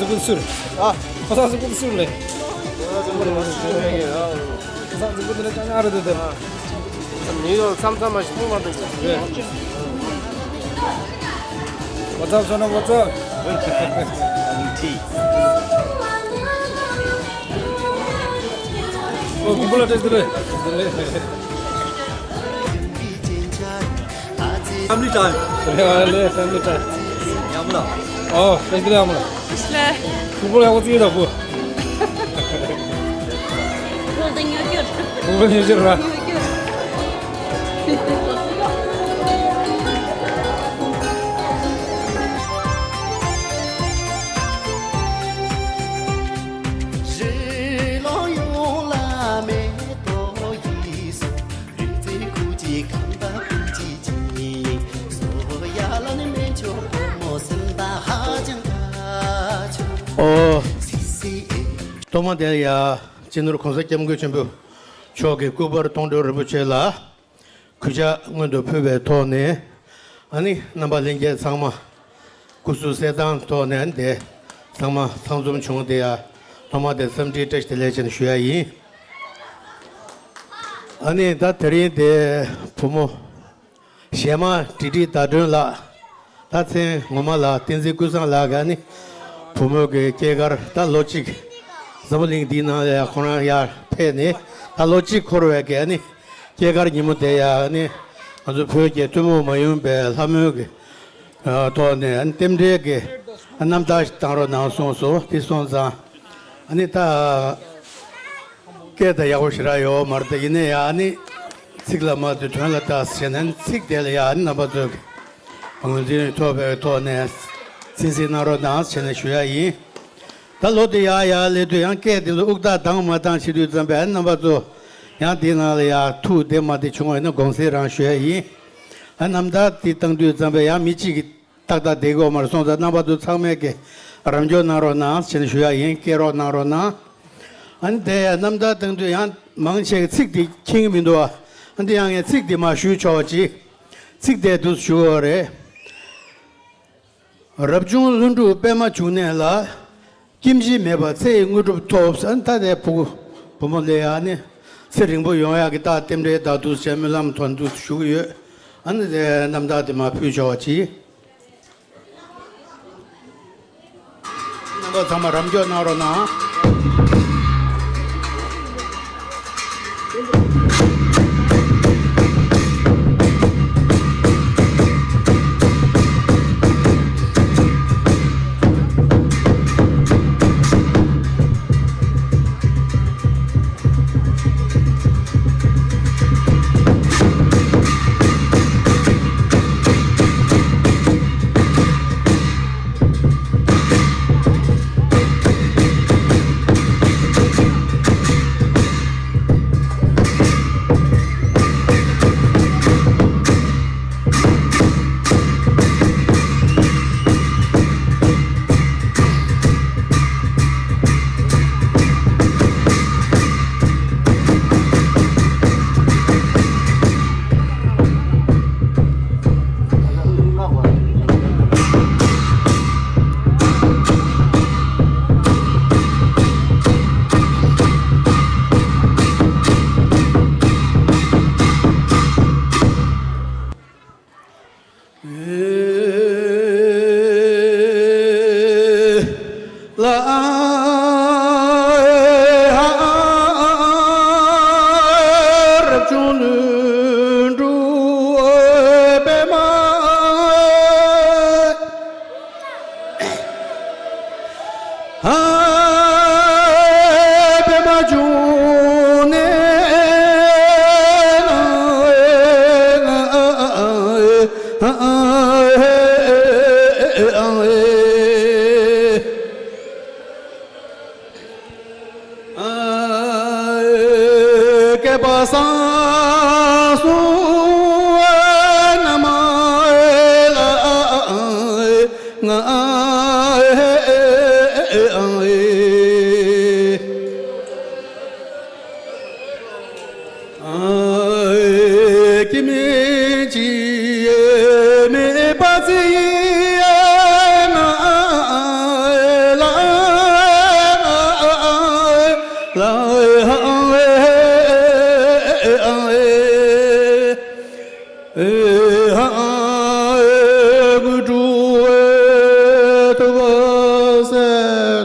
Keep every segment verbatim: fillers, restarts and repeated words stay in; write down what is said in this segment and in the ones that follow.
ཟིག་པོ་སུར། ཨ། ཁོ་ས་ཟིག་པོ་སུར་ལེ། ཁོ་ས་ཟིག་པོ་འདི་ལ་ཅང་ཨ་རེ་དེ་དེ། ནིའུ་ཡོག་མཚམས་མཚམས་མ་ཞིག་སྤུངས་མ་འདུག་གི། What's up, son of what's up? ཨོ་ཀུ་པུ་ལ་ཏེ་ཏེ་རེ། Family time. ཡ་ལེ་family time. ཡ་མ་ལ། ཨོ་ཏེ་ཏེ་རེ་ཡ་མ་ལ། ལེ། ཀུ་པུ་ལ་ཡ་ཀོ་ཙི་ར་ཀུ། ཀུ་པུ་ལ་ཉོ་རྒྱུ། ཀུ་པུ་ལ་ཉོ་རྒྱུ་ར། ཉོ་རྒྱུ། ཨོ། ཐོག་མ་དེ་ཡ་སྤྱི་ནོར་༸གོང་ས་༸སྐྱབས་མགོན་ཆེན་པོ་མཆོག་གི་སྐུ་པར་མཐོང་གྲོལ་རིན་པོ་ཆེ་ལ་གུས་ཕྱག་སྔོན་དུ་ཕུལ་བའི་ཐོག་ནས། ཨ་ནི་རྣམ་པ་ལྷན་རྒྱས་ཚང་མ་སྐུ་གཟུགས་གསལ་ཐང་ཐོག་ནས་དེ་ཚང་མ་ཚང་འཛོམས་བྱུང་དེ་ཡ་ཐོག་མ་དེ་འཚམས་འདྲི་བཀྲ་ཤིས་བདེ་ལེགས་ཅན་ཞུ་ཡ་ཡིན། ཨ་ནི་ད་དེ་རིང་དེ་བུ་མོ་གཞས་མ་དྲིལ་དྲིལ་ཟླ་སྒྲོན་ལགས། ད་མཚན་ངོ་མ་ལ་བསྟན་འཛིན་ཀུན་བཟང་ལགས་ཀྱིས་ནི་བུ་མོ་གི་སྐྱེས་སྐར་ད་ལོ་གཅིག་འཛམ་བུ་གླིང་འདིའི་ནང་ལ་ཡ་ཁོ་རང་ཡར་ཕེབས་ནས་ད་ལོ་གཅིག་འཁོར་བའི་གི་ནི་སྐྱེས་སྐར་ཉིན་མོ་དེ་ཡ་ནི་ང་ཚོ་བོད་ཀྱི་ཐུན་མོང་མ་ཡིན་པའི་ལྷ་མོའི་གི་ཐོག་ནས་རྟེན་འབྲེལ་གྱི་རྣམ་ཐར་ཞིག་བཏང་རོགས་གནང་གསུངས་སོང་། དེ་སོང་ཙང་ཨ་ནི་ད་སྐད་ད་ཡག་པོ་ཞེ་དྲག་ཡོད་མ་རེད། ད་ཡིན་ན་ཡང་ཨ་ནི་ཚིག་ལ་མ་ལྟོས་དོན་ལ་ལྟ་ཟེར་ནས་ཚིག་དེ་ལ་ཡང་ཨ་ནི་རྣམ་པ་ཚོས་ངོས་འཛིན་ཐོབ་པའི་ཐོག་ནས་གསན་གཟིགས་གནང་རོགས་གནང་ཟེར་ནས་ཞུ་ཡ་ཡིན། ད་ལོ་དེ་ཡར་ཡར་སླེབས་དུས་ཡང་སྐད་དེ་ཚོ་དབུགས་ཐག་འདང་མ་འདང་བྱེད་དུས་ཙམ་པས་ཨ་ནི་རྣམ་པ་ཚོ་ཡང་དེའི་ནང་ལ་ཡང་ཐུགས་བདེ་མ་བདེ་བྱུང་བ་ཡིན་ན་དགོངས་སེལ་རང་ཞུ་ཡ་ཡིན། ཨ་རྣམ་ཐར་དེ་བཏང་དུས་ཙམ་པས་ཡང་མི་གཅིག་གིས་ཏག་ཏག་བསྡད་དགོས་མ་རེད། སོང་ཙང་རྣམ་པ་ཚོ་ཚང་མས་ཀྱི་རམ་འཇོག་གནང་རོགས་གནང་ཞེས་ཞུ་ཡ་ཡིན། སྐྱེལ་རོགས་གནང་རོགས་གནང་། ཨ་ནི་དེ་ཡང་རྣམ་ཐར་བཏང་དུས་ཡང་མང་ཆེ་གི་ཚིག་དེ་མཁྱེན་གྱི་མི་འདུག་བ། ཨ་འདི་ཡང་ངས་ཚིག་དེ་མར་ཞུས་ཆོག་པ་ཅིག་ཚིག་དེ་འདུག་ཞུ་བ་རེད། རབ་བྱུང་ལྷུན་གྲུབ་པདྨ་འབྱུང་གནས་ལ། སྐྱེ་འཆི་མེད་པར་ཚེ་ཡི་དངོས་གྲུབ་ཐོབ། ཨ་ནི་ད་དེ་བུ་བུ་མོ་ལ་ཡ་ཨ་ནི་ཚེ་རིང་པོ་ཡོང་ཡག་གི་ད་རྟེན་འབྲེལ་ད་འདུག་ཅེས་སྨོན་ལམ་ཐོག་འདུག་ཞུ་གི་ཡོད། ཨ་ནི་དེ་རྣམ་ཐར་དེ་མར་ཕུལ་ཆོག་པ་ཅིག་རྣམ་པ་ཚང་མ་རམ་འཇོག་གནང་རོགས་གནང་།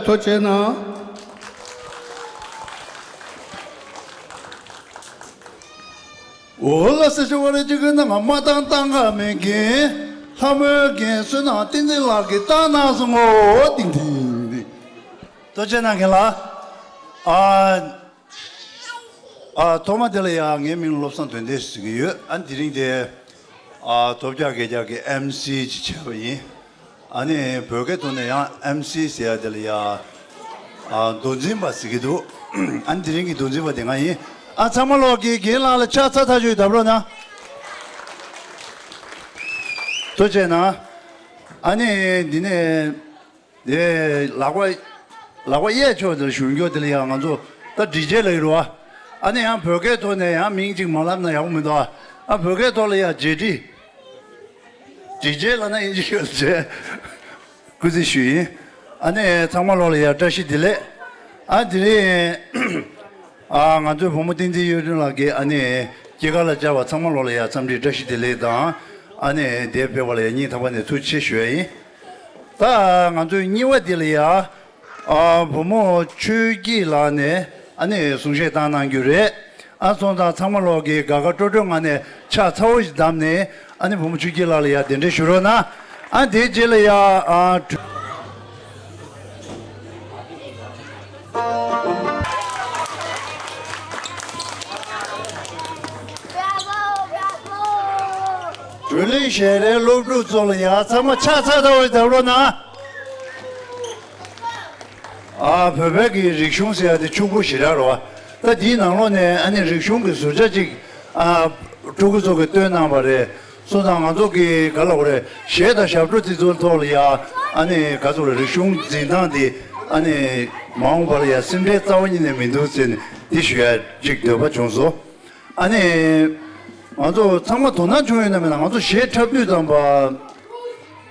ཐུགས་རྗེ་གནང་། འོ་ལ་སེ་ཆུ་བ་རེ་ཅིག་གི་ནང་མ་བཏང་བཏང་ག་མེད་མཁན། ལྷ་མོའི་རྒན་བསོད་ནམས་བསྟན་འཛིན་ལགས་ཀྱིས་བཏང་གནང་སོང་ངོ་། ཏིང་ཏིང་ཏིང་། ཐུགས་རྗེ་གནང་མཁན་ལ། ཨ། ཨ། ཐོག་མ་དེ་ལ་ཡ་ངའི་མིང་བློ་བཟང་དོན་ལྡན་ཟེར་གྱི་ཡོད། ཨ་ནི་དེ་རིང་དེ། ཨ། ལྡོག་སྐྱ་བརྒྱད་སྐྱ་གི་ཨེམ་སི་ཅིག་བྱས་པ་ཡིན། ཨ་ནི་བོད་སྐད་ཐོག་ནས་ཡང་ཨེམ་སི་ཟེར་ཡ་དེ་ལ་ཡ། ཨ། མདོ་འཛིན་པ་ཟེར་གྱི་འདུག་ཨ་ནི་དེ་རིང་གི་མདོ་འཛིན་པ་དེ་ང་ཡིན། ཨ། ཚང་མ་ལོག་གིས་རྒན་ལགས་ལ་ཕྱག་འཚལ་ཐག་ཆོད་བརྡབ་རོགས་གནང་། ཐུགས་རྗེ་གནང་། ཨ་ནི་འདི་ནས། དེ་ལག་པ། ལག་པ་གཡས་ཕྱོགས་དེར་བཞུགས་མཁན་དེ་ལ་ཡང་ང་ཚོ་ད་སྒྲིག་ཆས་ལ་ཡོད་རེད་བ། ཨ་ནི་ཡང་བོད་སྐད་ཐོག་ནས་ཡང་མིང་གཅིག་མ་ལབ་ན་ཡག་པོ་མི་འདུག་ཨ། བོད་སྐད་ཐོག་ལ་ཡང་རྗེས་དྲི། སྒྲིག་ཆས་ལབ་ན་དབྱིན་ཇི་ཡོད་ཟེར། སྐུ་རྩིས་ཞུས་ཡིན། ཨ་ནི་ཚང་མ་ལོག་ལ་ཡང་བཀྲ་ཤིས་བདེ་ལེགས། ཨ། དེ་རིང་། ཨ། ང་ཚོའི་བུ་མོ་བསྟན་འཛིན་གཡུ་སྒྲོན་ལགས་ཀྱིས་ཨ་ནི་སྐྱེས་སྐར་ལ་བཅར་བ་ཚང་མ་ལོག་ལ་ཡང་འཚམས་འདྲི་བཀྲ་ཤིས་བདེ་ལེགས་དང་། ཨ་ནི་འདིར་ཕེབས་པ་ལ་ཡང་སྙིང་ཐག་པ་ནས་ཐུགས་རྗེ་ཆེ་ཞུ་ཡ་ཡིན། ད་ང་ཚོའི་གཉིས་པ་འདི་ལ་ཡ། ཨ། བུ་མོ་ཆོས་སྐྱིད་ལགས་ནས་ཨ་ནི་གསུང་བཤད་བཏང་གནང་རྒྱུ་རེད། ཨ། སོང་ཙང་ཚང་མ་ལོག་གིས་དགའ་དགའ་སྤྲོ་སྤྲོའི་ངང་ནས་ཕྱག་ཚ་བོ་ཞིག་བརྡབས་ནས་ཨ་ནི་བུ་མོ་ཆོས་སྐྱིད་ལགས་ལ་ཡ་གདན་འདྲེན་ཞུ་རོགས་གནང་། ཨ། དེའི་རྗེས་ལ་ཡ། ཨ། བགྲོ་གླེང་ཞལ་རས་སློབ་ཕྲུག་ཚོ་ལ་ཡ་ཚང་མ་ཕྱག་འཚལ་ཚ་བོ་ཞིག་བརྡབ་རོགས་གནང་། ཨ། བོད་པའི་གི་རིག་གཞུང་ཟེར་ཡ་དེ་ཕྱུག་པོ་ཞེ་དྲག་རེད་བ། ད་དེའི་ནང་ལོགས་ནས་ཨ་ནི་རིག་གཞུང་གི་ཟུར་ཆ་གཅིག་ཨ། ཕྲུ་གུ་ཚོ་གིས་བཏོན་གནང་བ་རེད། སོང་ཙང་ང་ཚོ་གི་ག་ལབ་དགོས་རེད། གཞས་དང་ཞབས་བྲོ་དེ་ཚོའི་ཐོག་ལ་ཡ། ཨ་ནི་ག་ཚོད་རེད། རིག་གཞུང་འཛིན་སྟངས་དེ་ཨ་ནི་མ་འོངས་པ་ལ་ཡ་སེམས་ཁྲལ་རྩ་བ་ཉིད་ནས་མི་འདུག་ཟེར་ནས་དེ་ཞུ་ཡ་གཅིག་འདོད་པ་བྱུང་སོང་། ཨ་ནི་ང་ཚོ་ཚང་མ་དོ་སྣང་བྱུང་ཡོད་ན་མེད་ན། ང་ཚོ་གཞས་འཁྲབ་དུས་ཙམ་པ།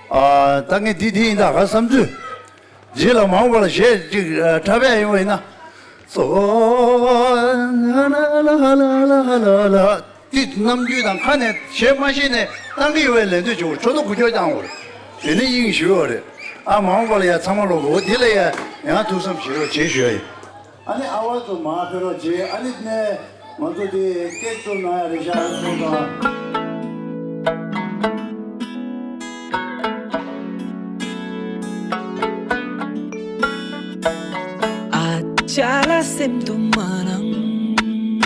ཨ། ད་ངས་འདི་འདི་ཡིན་ད་ག་བསམ་ཚུལ། རྗེས་ལ་མ་འོངས་པ་ལ་གཞས་ཅིག་འཁྲབ་ཡ་ཡིན་པ་ཡིན་ན། སོ། ལ་ལ་ལ། དེ་ནམ་རྒྱུན་དང་ཁ་ནས་གཞས་མ་ཤེས་ནས་བཏང་གི་ཡོད་པའི་ལན་འདེབས་བྱེད་དགོས། ཁྲོ་ཐོ་འགུལ་སྐྱོད་བཏང་དགོས། དེ་ནས་དབྱིངས་ཞུ་བ་རེད། ཨ། མ་འོངས་པ་ལ་ཡ་ཚང་མ་ལོག་གི་འོ་དེ་ལ་ཡ་ཡང་ཐུགས་བསམ་བཞེས་རོགས་བྱེད་ཞུ་ཡ་ཡིན། ཨ་ནི་ཨ་བ་ཚོ་མར་ཕེབས་རོགས་བྱེད། ཨ་ནི་ནས་ང་ཚོ་དེ་སྐད་བཙུགས་གནང་ཡ་རེད་ཤག་གསུངས་དང་། ཨ་ཅག་ལ་སེམས་དུ་མ་སྣང་།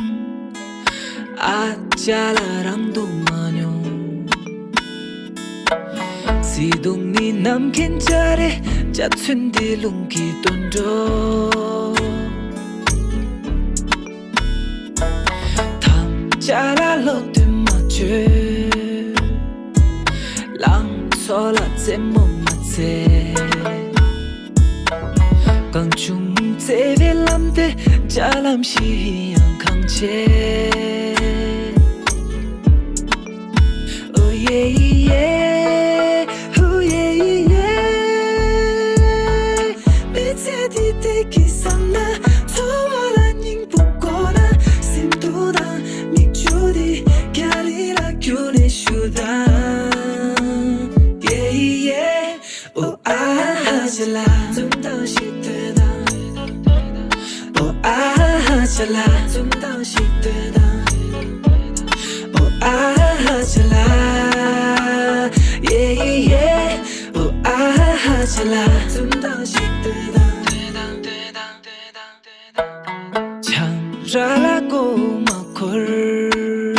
ཨ་ཅག་ལ་རང་དུ་མ་མྱོང་། བརྩེ་དུང་ནི་ནམ་མཁའི་འཇའ་རིས། འཇའ་ཚོན་འདི་རླུང་གིས་བཏོན་འགྲོ། ཐམས་ཅད་ལ་བློ་གཏད་མ་བཅོལ། ལང་ཚོ་ལ་རྩེད་མོ་མ་རྩེ། གང་བྱུང་བརྩེ་བའི་ལམ་དེ་འཇའ་ལམ་བཞིན་ཡང་གང་ཆེ། ཨོ་ཡེ་ཡེ། ཨོ་ཡེ་ཡེ། མི་ཚེ་འདི་བདེ་སྐྱིད་བསམ་ན། འཚོ་བ་ལ་སྙིང་པོ་དགོས་ན། སེམས་སྡུག་དང་མིག་ཆུ་འདི་རྒྱ་རི་ལ་བསྐྱུར་ནས་བཞུགས་དང་། ཡེ་ཡེ། ཨོ་ཨ་ཧ་ཅ་ལ། འཛུམ་མདངས་ཤིག་སྟོན་དང་། ཨོ་ཨ་ཧ་ཅ་ལ། འཛུམ་མདངས་ཤིག་སྟོན་དང་། ཨོ་ཨ་ཧ་ཅ་ལ། ཡེ་ཡེ། ཨོ་ཨ་ཧ་ཅ་ལ། འཛུམ་མདངས་ཤིག་སྟོན་དང་། ཆང་རག་ལ་མགོ་མ་འཁོར།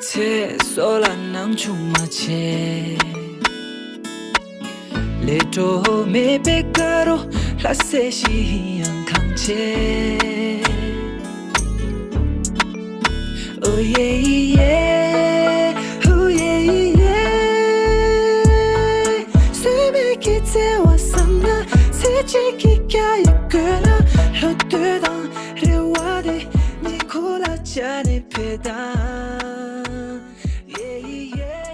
ཚེ་སྲོག་ལ་སྣང་ཆུང་མ་བྱེད། ལས་འཕྲོ་མེད་པའི་དགའ་རོགས་ལྷ་སྲས་བཞིན་ཡང་གང་བྱེད། ཨོ་ཡེ་ཡེ། ཨོ་ཡེ་ཡེ། ཟད་མེད་ཀྱི་བརྩེ་བ་བསམ་ན། ཚེ་གཅིག་གི་རྒྱ་ཡིས་བསྐོར་ན། བློ་འདོད་དང་རེ་བ་དེ་ཉེ་འཁོར་ལ་སྦྱར་ནས་ཕེབས་དང་། ཡེ་ཡེ།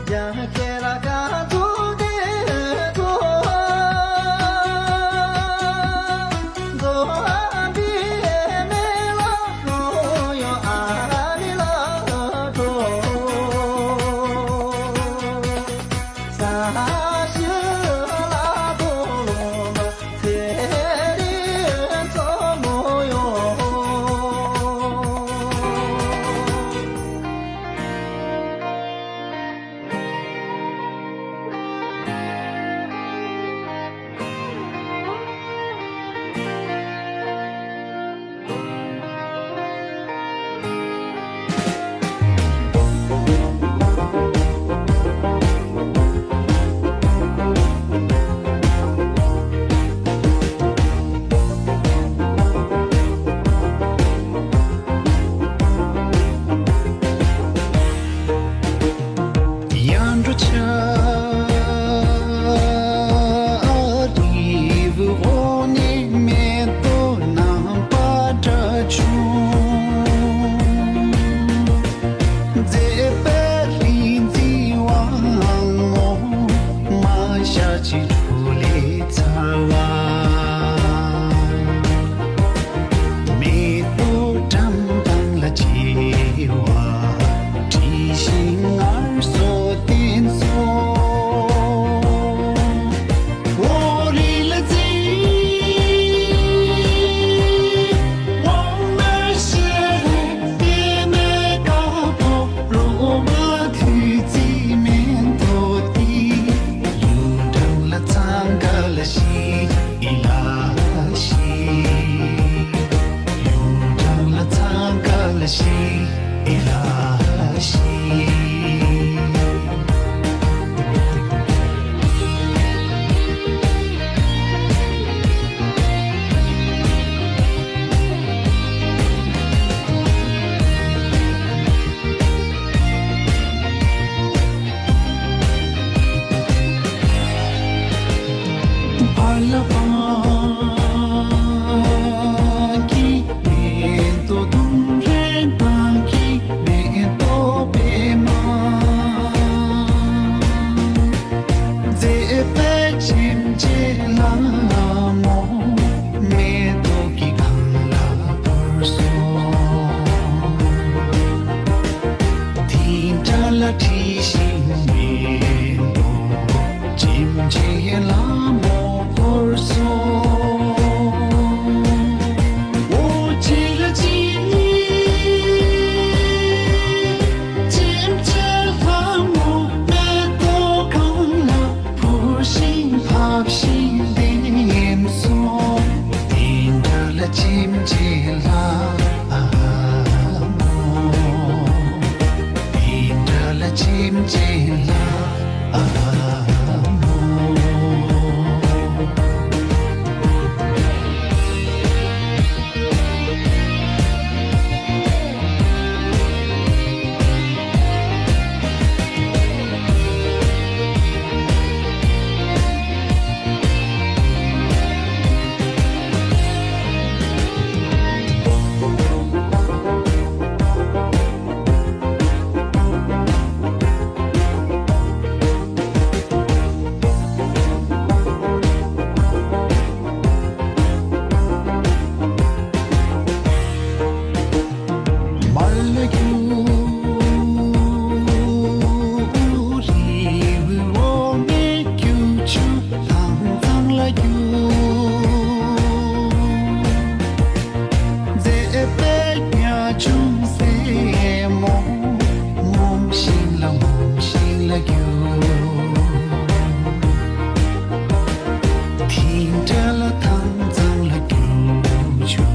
ཡར་འགྲོ་ཆ་རི་བོ་འོག་ནས་མེ་ཏོག་རྣམ་པ་འདྲ་བྱུང་། མཛེས་པའི་རིག་འཛིན་དབང་མོ་མ་ཤ་ཆེ་གྲོ་ལེ་ཚ་བ། མེ་ཏོག་བཀྲམ་སྟངས་ལ་བྱེ་བ་བྲིས་ཤིང་ངལ་གསོ་བསྟན་སོང་། འོ་རི་ལ་རྩེ་འོ་མ་ཤེ་རེ་ཏེ་མེ་ཀ་པོ་རོ་མ་དུས་ཚིགས་མེ་ཏོག་ཏི་ཡུ་འགྲམ་ལ་ཚང་ག་ལ་ཤི། ཨི་ལ་ཤི། ཡུམ་གྲངས་ལ་ཚང་ཀ་ལ་ཤི། ཨི་ལ་ཤི། ཕར་ལ་པང་གི་མེ་ཏོག་དུང་རེ་ནང་གི་མེ་ཏོག་པད་མ། མཛེས་པའི་བྱེམ་བྱེམ་ལ་མོ་མེ་ཏོག་གི་གང་ལ་བོར་སོང་། དེ་འདྲ་ལ་བྲིས་ཤིང་མེ་ཏོག་བྱེམ་བྱེམ་ལ་མོ་བོར་སོང་། འོ་ཅི་ལ་ཅི་ནི་བྱེམ་བྱེམ་ལ་མོ་མེ་ཏོག་གང་ལ་བོར་ཤིང་ཕབ་ཤིང་ལྡེམ་སོང་། དེ་འདྲ་ལ་བྱེམ་བྱེམ་ལ་ཨ་མོ། དེ་འདྲ་ལ་བྱེམ་བྱེམ་ལ་ཨ་མོ། མར་ལ་རྒྱུག་རི་བོའི་འོག་ནས་རྒྱུག་ཆུ་ལང་ཚང་ལ་རྒྱུག་མཛེས་པའི་ཉ་ཆུང་སེར་མོ་ངོམ་ཤིང་ལ་ངོམ་ཤིང་ལ་རྒྱུག་དེ་འདྲ་ལ་ཐང་ཚང་ལ་རྒྱུག་ཆུ་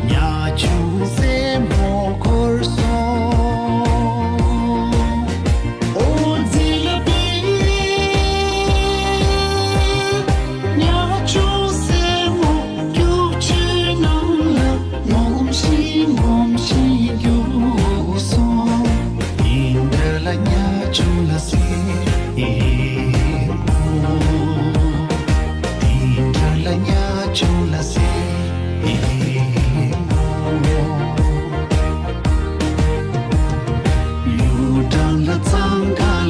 ཉ་ཆུང་སེར་མོ་འཁོར་སོང་། འོ་ཛི་ལ་པི་ཉ་ཆུང་སེར་མོ་རྒྱུག་ཆུའི་ནང་ལ་ངོམ་ཤིང་ངོམ་ཤིང་རྒྱུག་སོང་། དེ་འདྲ་ལ་ཉ་ཆུང་ལ་སེར་མོ། དེ་འདྲ་ལ་ཉ་ཆུང་ལ་སེར་མོ། ཡུ་གྲང་ལ་ཚང་ཁ་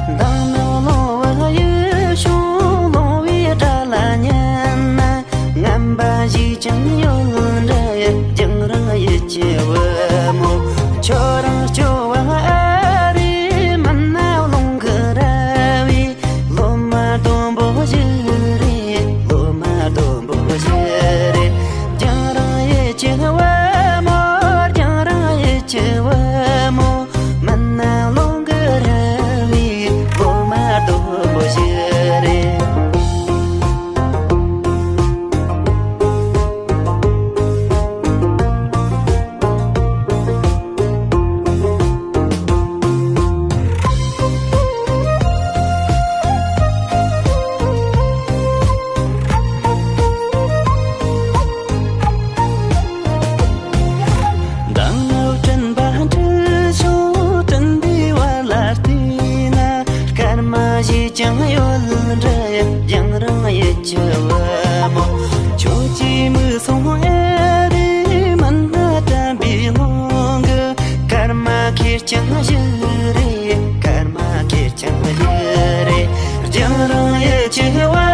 མདང་ནག་ལོང་བ་ཡི་ཤོང་ལོང་བའི་སྒྲ་ལ་ཉན་ན། ངན་པ་ཞིག་ཀྱང་ཡོད་འདྲ་ཡི། རྒྱང་རིང་ཡུལ་གྱི་བུ་མོ། ཁྱོད་རང་སྐྱོ་བ་ཨ་རེ་མིན་ན་རླུང་གི་ར་བས། ལོ་མ་དུམ་བུ་ཞིག་རེད། ལོ་མ་དུམ་བུ་ཞིག་རེད། རྒྱང་རིང་ཡུལ་གྱི་བུ་མོ། རྒྱང་རིང་ཡུལ་གྱི་བུ་མོ། མིན་ན་རླུང་གི་ར་བས། ལོ་མ་དུམ་བུ་ཞིག་རེད། མདང་ནག་སྤྲིན་པ་འཁྲིགས་ཤིང་སྤྲིན་པའི་བར་ལ་བལྟས་ན། སྐར་མ་ཞིག་ཀྱང་ཡོད་འདྲ་ཡི། རྒྱང་རིང་ཡུལ་གྱི་བུ་མོ། ཁྱོད་ཀྱི་མིག་ཟུང་ཨེ་རེད་མིན་ན་དྲན་པའི་རླུང་གི་སྐར་མ་ཁེར་རྐྱང་ཞིག་རེད། སྐར་མ་ཁེར་རྐྱང་ཞིག་རེད། རྒྱང་རིང་ཡུལ་གྱི་བུ་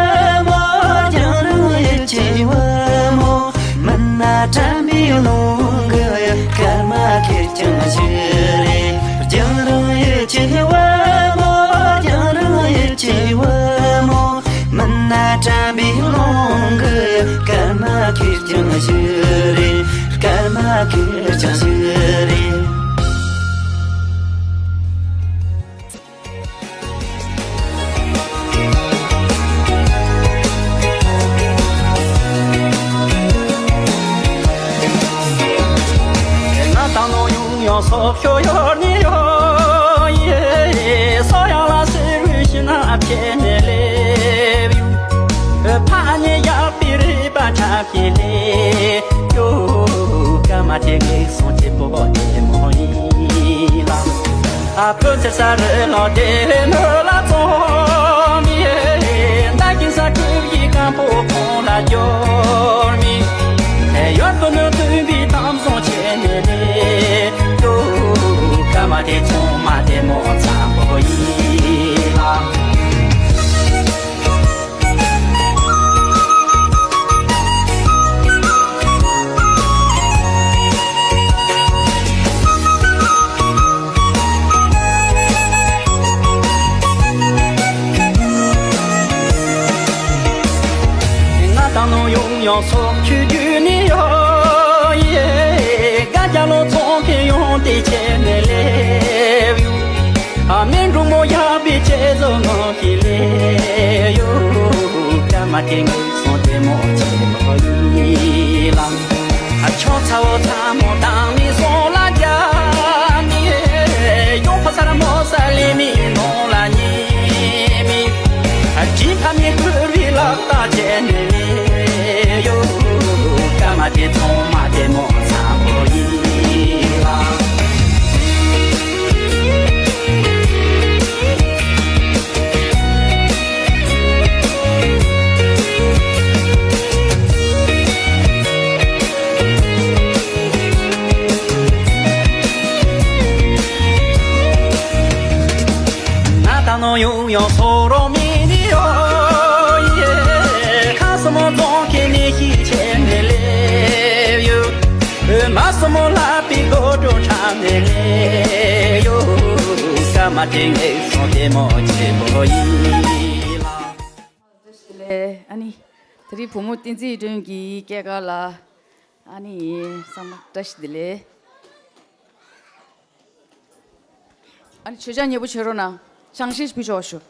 མོ། རྒྱང་རིང་ཡུལ་གྱི་བུ་མོ། མིན་ན་དྲན་པའི་རླུང་གི་སྐར་མ་ཁེར་རྐྱང་ཞིག་རེད། རྒྱང་རིང་ཡུལ་གྱི་བུ་མོ། རྒྱང་རིང་ཡུལ་གྱི་བུ་མོ། མིན་ན་དྲན་པའི་རླུང་གི་སྐར་མ་ཁེར་རྐྱང་ཞིག་རེད། སྐར་མ་ཁེར་རྐྱང་ཞིག་རེད། ང་དང་ནོ་ཡུང་ཡང་སོབ་ཤོ་ཡོར་ནི་ཡོ་ཡེ། སོ་ཡང་ལ་སེ་རུ་ཤི་ན་ཨ་ཕྱེ་ནེ་ལེ་ཡུ། ཕ་ནེ་ཡ་པི་རི་པ་ཆ་ཁི་ལེ་ཡོ། ཀ་མ་ཏེ་གེ་སོང་ཅེ་པོ་ཏེ་མོ་ཡི་ལ། ཨ་ཕོ་ཚེ་ས་རེ་ལོ་དེ་ནོ་ལ་ཙོ་མི། ད་གིན་ས་ཀུ་ཡི་ཀམ་པོ་ཁོང་ལ་འབྱོར་མི། ཨེ་ཡོད་པོ་ནོ་དུན་པའི་གཏམ་བཟང་ཆེ་ནེ་ལེ་ཡོ། ཀ་མ་དེ་ཚོང་མ་དེ་མོ་ཚ་པོ་ཡི་ལ། ང་དང་ནོ་ཡོང་ཡོང་སོག་ཆུ་རྒྱུ་ནི་ཡོ་ཡེ། ག་རྒྱ་ལོ་ཚོང་ཁེ་ཡོང་དེ་ཆེ་ནེ་ལེ་ཡུ། ཨ་མེ་འབྲུག་མོ་ཡག་པའི་ཆེ་བཟོ་ནོ་ཤི་ལེ་ཡོ། ཀ་མ་ཏེ་ངུ་སོང་དེ་མོ་ཆེ་མོ་ཡི་ལ། ཨ་ཆོ་ཚ་བོ་ཚ་མོ་དང་མི་སོང་ལ་རྒྱ་མི། ཡོང་ཕ་སར་མོ་ས་ལེ་མི་ནོ་ལ་ཉི་མི། ཨ་ཇི་ཕ་མི་ཁུར་བི་ལག་ཏ་ཆེ་ནེ་ལེ་ཡོ། ཀ་མ་ཏེ་ཚོང་མ་དེ་མོ་ཚ་མོ་ཡི་ལ། ནང་ཡོང་ཡང་ཚོར་རོགས་མེད་ནི་ཡོ་ཡེ། ཁ་སི་མོ་རྫོང་ཁྱེད་ནས་ཤི་ཆེ་ནས་ལེབ་ཡོ། མ་སི་མོ་ལྷག་པའི་སྒོ་གྲོང་ཁྲ་ནས་ལེབ་ཡོ། སྐར་མ་དེ་ངའི་སོང་དེ་མོ་ཆེ་མོ་ཡིན་ལ། བཀྲ་ཤིས་བདེ་ལེགས། ཨ་ནི། དེ་རིང་བུ་མོ་བསྟན་འཛིན་སྒྲོན་གྱི་སྐྱེས་སྐར་ལ། ཨ་ནི། ཚང་མ་བཀྲ་ཤིས་བདེ་ལེགས། ཨ་ནི་མཆོད་ཆང་མཉེས་པོ་བྱེད་རོགས་གནང་། ཆང་ཞིག་ཕུལ་ཆོག་ཞུ།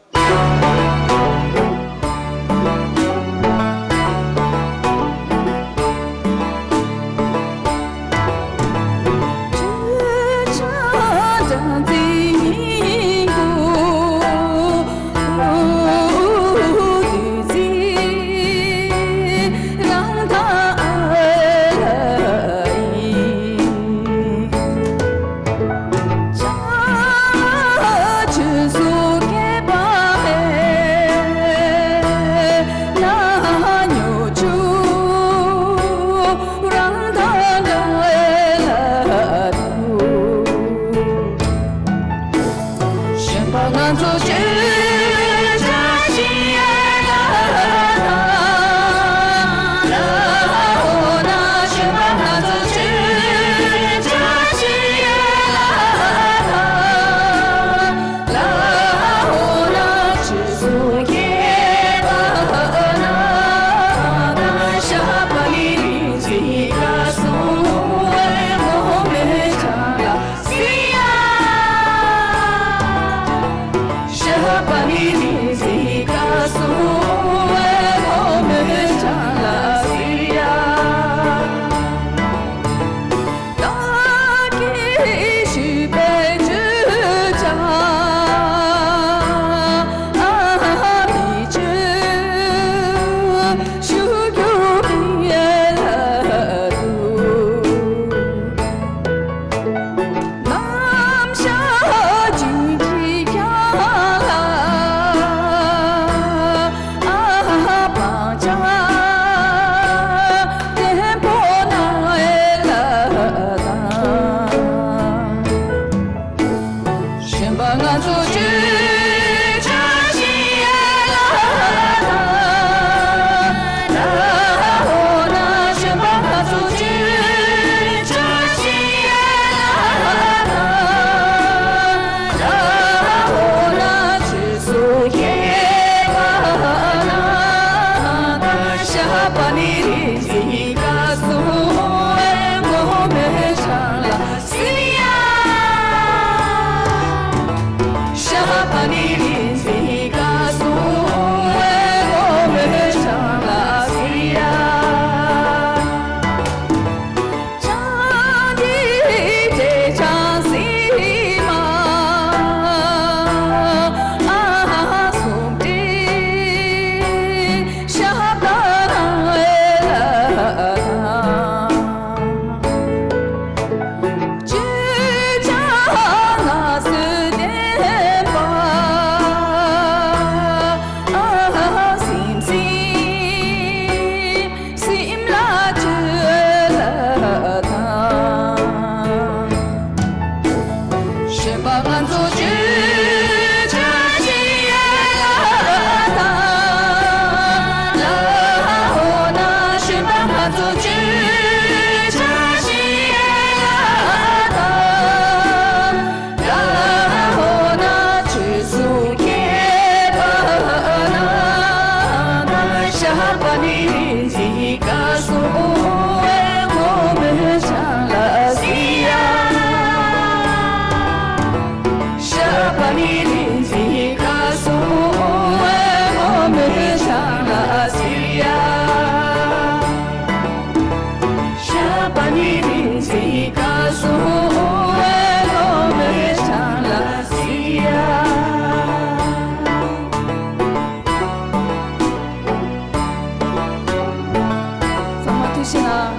ཚང་མ་ཐུགས་ཤིག་གནང་།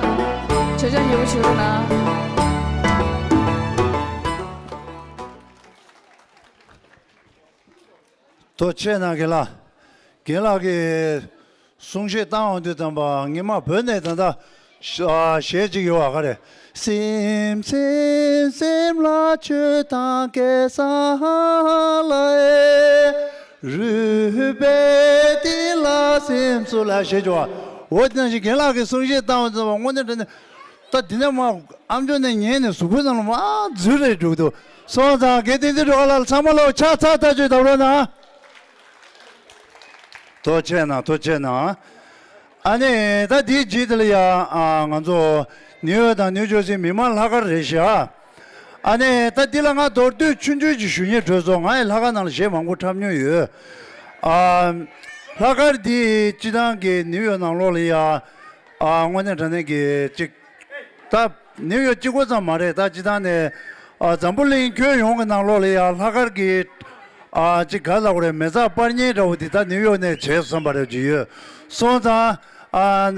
མཆོད་ཆང་ཉེ་པོ་བྱེད་རོགས་གནང་། ཐུགས་རྗེ་གནང་། རྒན་ལགས། རྒན་ལགས་ཀྱིས་གསུང་བཤད་བཏང་འོང་དུས་ཙམ་པ་ངས་མ་བོད་ནས་ད་ལྟ་གཞས་གཅིག་ཡོད་པ་ག་རེ། སིམ་སིམ་སིམ་ལ་མཆོད་དང་སྐལ་བཟང་ལ་ཨེ། རུས་པའི་གཏིང་ལ་སེམས་གསོ་ལ་ཞེས་བྱ་བ། འོ་དེ་ནང་བཞིན་རྒན་ལགས་ཀྱིས་གསུང་བཤད་བཏང་བ་ཙམ་པ་དངོས་གནས་དྲང་གནས་ད་འདི་ནས་མ་ཨམ་ཅོག་ནས་ཉན་ནས་གཟུགས་པོའི་ནང་ལ་མ་འཛུལ་རེ་འགྲོ་གི་འདུག་སོང་ཙང་རྒན་བསྟན་འཛིན་སྒྲོལ་དཀར་ལགས་ལ་ཚང་མ་ལོ་ཕྱག་འཚལ་ཐག་ཆོད་བཏབ་རོགས་གནང་། ཐུགས་རྗེ་གནང་། ཐུགས་རྗེ་གནང་། ཨ་ནི་ད་འདིའི་རྗེས་དེ་ལ་ཡ་ཨ་ང་ཚོ་ནིའུ་ཡོག་དང་ནིའུ་ཇར་སི་མི་མང་ལྷག་དཀར་རེད་ཤག་ཨ་ནི་ད་འདི་ལ་ང་མདོར་བསྡུས་ཆུང་ཆུང་ཅིག་ཞུ་སྙིང་བྲོས་སོང་། ང་ཡི་ལྷག་དཀར་ནང་ལ་གཞས་མང་པོ་འཁྲབ་མྱོང་ཡོད། ཨ་ལྷག་དཀར་འདི་སྤྱི་བཏང་གི་ནིའུ་ཡོག་ནང་ལོགས་ལ་ཡ་ཨ་དངོས་གནས་དྲང་གནས་ཀྱི་ཅིག་ད་ནིའུ་ཡོག་གཅིག་པོ་ཙམ་མ་རེད། ད་སྤྱི་བཏང་ནས་ཨ་འཛམ་བུ་གླིང་ཁྱོན་ཡོངས་ཀྱི་ནང་ལོགས་ལ་ཡ་ལྷག་དཀར་གྱི་ཨ་ཅིག་ག་ལབ་དགོས་རེད། མེ་སྟག་སྤར་ཉེན་འདྲ་བོ་དེ་ད་ནིའུ་ཡོག་ནས་བྱས་སོང་བསམ་པ་རེ་ཅིག་ཡོད་སོང་ཙང་། ཨ་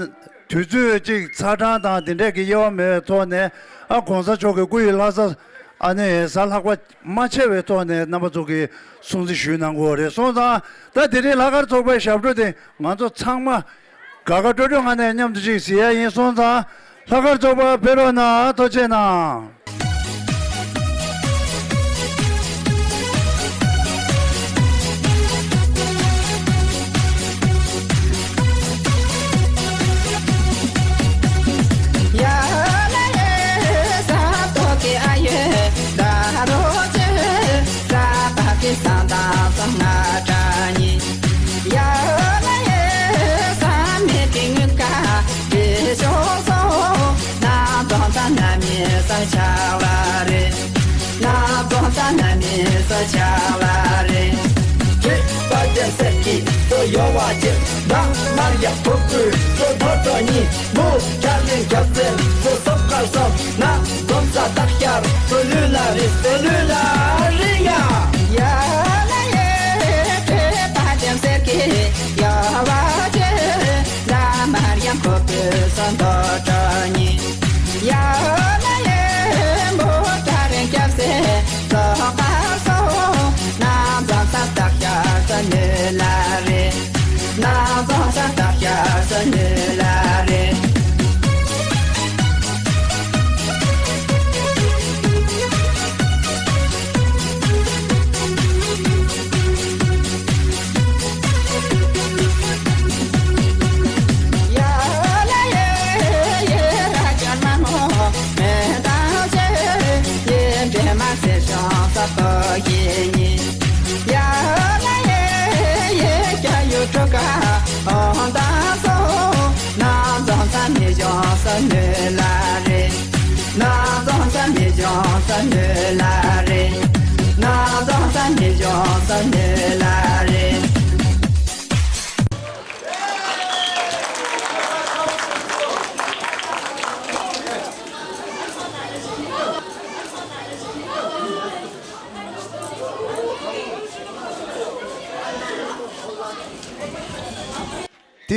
དུས་ཚོད་ཅིག་ཚ་གྲང་དང་དེ་འདྲས་ཀྱི་དབྱེ་བ་མེད་པའི་ཐོག་ནས་ཨ་གོང་ས་མཆོག་གི་སྐུ་ཡི་ལྷ་ས་ཨ་ནི་གཟའ་ལྷག་པ་མ་ཆད་པའི་ཐོག་ནས་རྣམ་པ་ཚོ་གིས་སྲུང་བརྩི་ཞུས་གནང་དགོས་རེད་སོང་ཙང་། ད་དེ་རིང་ལྷག་དཀར་ཚོགས་པའི་ཞབས་བྲོ་དེ་ང་ཚོ་ཚང་མ་དགའ་དགའ་སྤྲོ་སྤྲོ་ངང་ནས་མཉམ་དུ་ཅིག་གཟིགས་ཡ་ཡིན་སོང་ཙང་། ལྷག་དཀར་ཚོགས་པ་ཕེབས་རོགས་གནང་། ཐུགས་རྗེ་གནང་།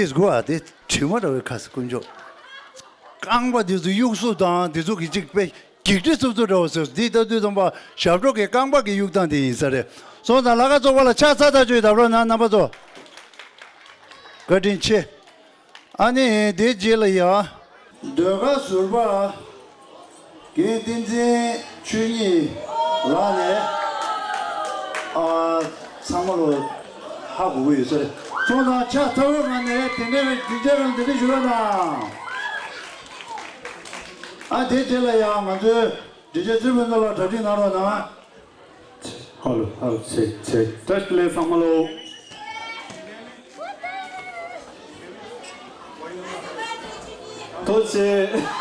དེ་སྒོ་ཨ་དེ་དྲི་མ་འདྲ་བའི་ཁ་སི་དཀོན་མཆོག་རྐང་པ་དེ་ཚོ་གཡུག་སུ་དང་དེ་ཚོ་གི་གཅིག་པེ་གེགས་རེ་ཚུབ་ཚུབ་འདྲ་བོ་ཟེར། འདི་ལྟ་དུས་ཙམ་པ་ཞབས་བྲོ་གི་རྐང་པ་གི་གཡུག་སྟངས་དེ་ཡིན་ས་རེད། སོང་ཙང་ལྷག་དཀར་ཚོགས་པ་ལ་ཕྱག་འཚལ་ཐག་ཆོད་བཏབ་རོགས་གནང་རྣམ་པ་ཚོ། བཀའ་དྲིན་ཆེ། ཨ་ནི་དེའི་རྗེས་ལ་ཡ། ཟློས་གར་ཟུར་པ། རྒན་བསྟན་འཛིན་ཆོས་ཉིད་ལགས་ནས་ཨ་ཚང་མ་ལོ་ཧ་གོ་གི་ཡོད་ས་རེད། སོང་ཙང་ཕྱག་ཚ་བོའི་ངང་ནས་དེ་འདྲའི་དྲིན་ཆེན་རང་དེ་འདྲ་ཞུ་རོགས་གནང་། ཨ་དེའི་རྗེས་ལ་ཡང་ང་ཚོའི་དྲིན་ཆེན་ཚུལ་ཕུན་ཚོགས་ལགས་གྲ་སྒྲིག་གནང་རོགས་གནང་། ཧ་ལོ་ཧ་ལོ་ཚེ་ཚེ་བཀྲ་ཤིས་བདེ་ལེགས་ཚང་མ་ལོ། ཐུགས་རྗེ་ཆེ།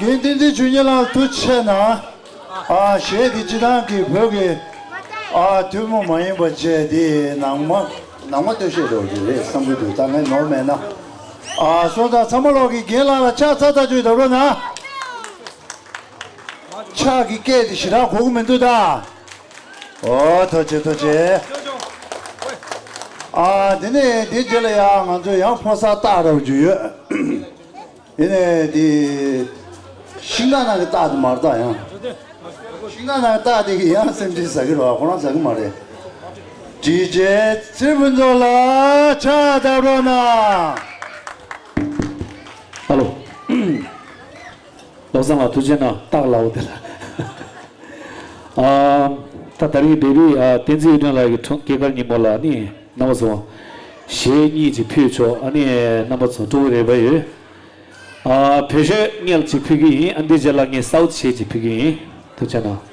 རྒན་བསྟན་འཛིན་ཆོས་ཉིད་ལགས་ཐུགས་རྗེ་ཆེ་གནང་། ཨ་གཞས་འདི་སྤྱིར་བཏང་གི་བོད་ཀྱི་ཨ་ཐུན་མོང་མ་ཡིན་པ་བཅས་འདི་ནང་མ་ནང་མ་སྟོད་གཞས་འདྲ་བོ་ཅིག་རེད་བསམ་གྱི་འདུག་ད་ངས་ནོར་མེད་ན། ཨ་སོང་ཙང་ཚང་མ་ལོག་གི་རྒན་ལགས་ལ་ཕྱག་འཚལ་ཐག་ཆོད་བརྡབ་རོགས་གནང་། ཕྱག་གི་སྐད་དེ་ཞེ་དྲག་གོ་གི་མི་འདུག་ད། ཨོ་ཐུགས་རྗེ་ཆེ་ཐུགས་རྗེ་ཆེ། ཨ་དེ་ནས་དེ་རྗེས་ལ་ཡང་ང་ཚོ་ཡང་ཕོ་གསར་སྟག་ར་བ་ཅིག་ཡོད། དེ་ནས་དེ་ཤིང་ནགས་ནང་གི་སྟག་དེ་མ་རེད་ད་ཡང་། ཤིང་ནགས་ནང་གི་སྟག་དེ་གི་ཡང་སེམས་ཁྲལ་ཟ་གི་རེད་བ། ཁོ་རང་ཟ་གི་མ་རེད། དྲིན་ཅན་ཚེ་ཕུན་ཚོགས་ལ་ཕྱག་བརྡབ་རོགས་གནང་། ཧ་ལོ། བློ་བཟང་ལགས་ཐུགས་རྗེ་གནང་། སྟག་ལའོ་དེ་ལ། ཨ། ད་ད་རིང་བེ་བི་ཨ་བསྟན་འཛིན་གཡུ་སྒྲོན་ལགས་ཀྱི་འཁྲུངས་སྐྱེས་སྐར་ཉིན་མོ་ལ་ནི་རྣམ་པ་ཚོ་གཞས་གཉིས་ཅིག་ཕུལ་ཆོག་ཨ་ནི་རྣམ་པ་ཚོ་སྤྲོ་བོ་རེ་བ་ཡོད། ཨ་བོད་གཞས་སྔོན་ལ་ཅིག་ཕུལ་གྱི་ཡིན། ཨ་འདི་རྗེས་ལ་ངས་སའུ་ཐི་གཞས་ཅིག་ཕུལ་གྱི་ཡིན། ཐུགས་རྗེ་གནང་།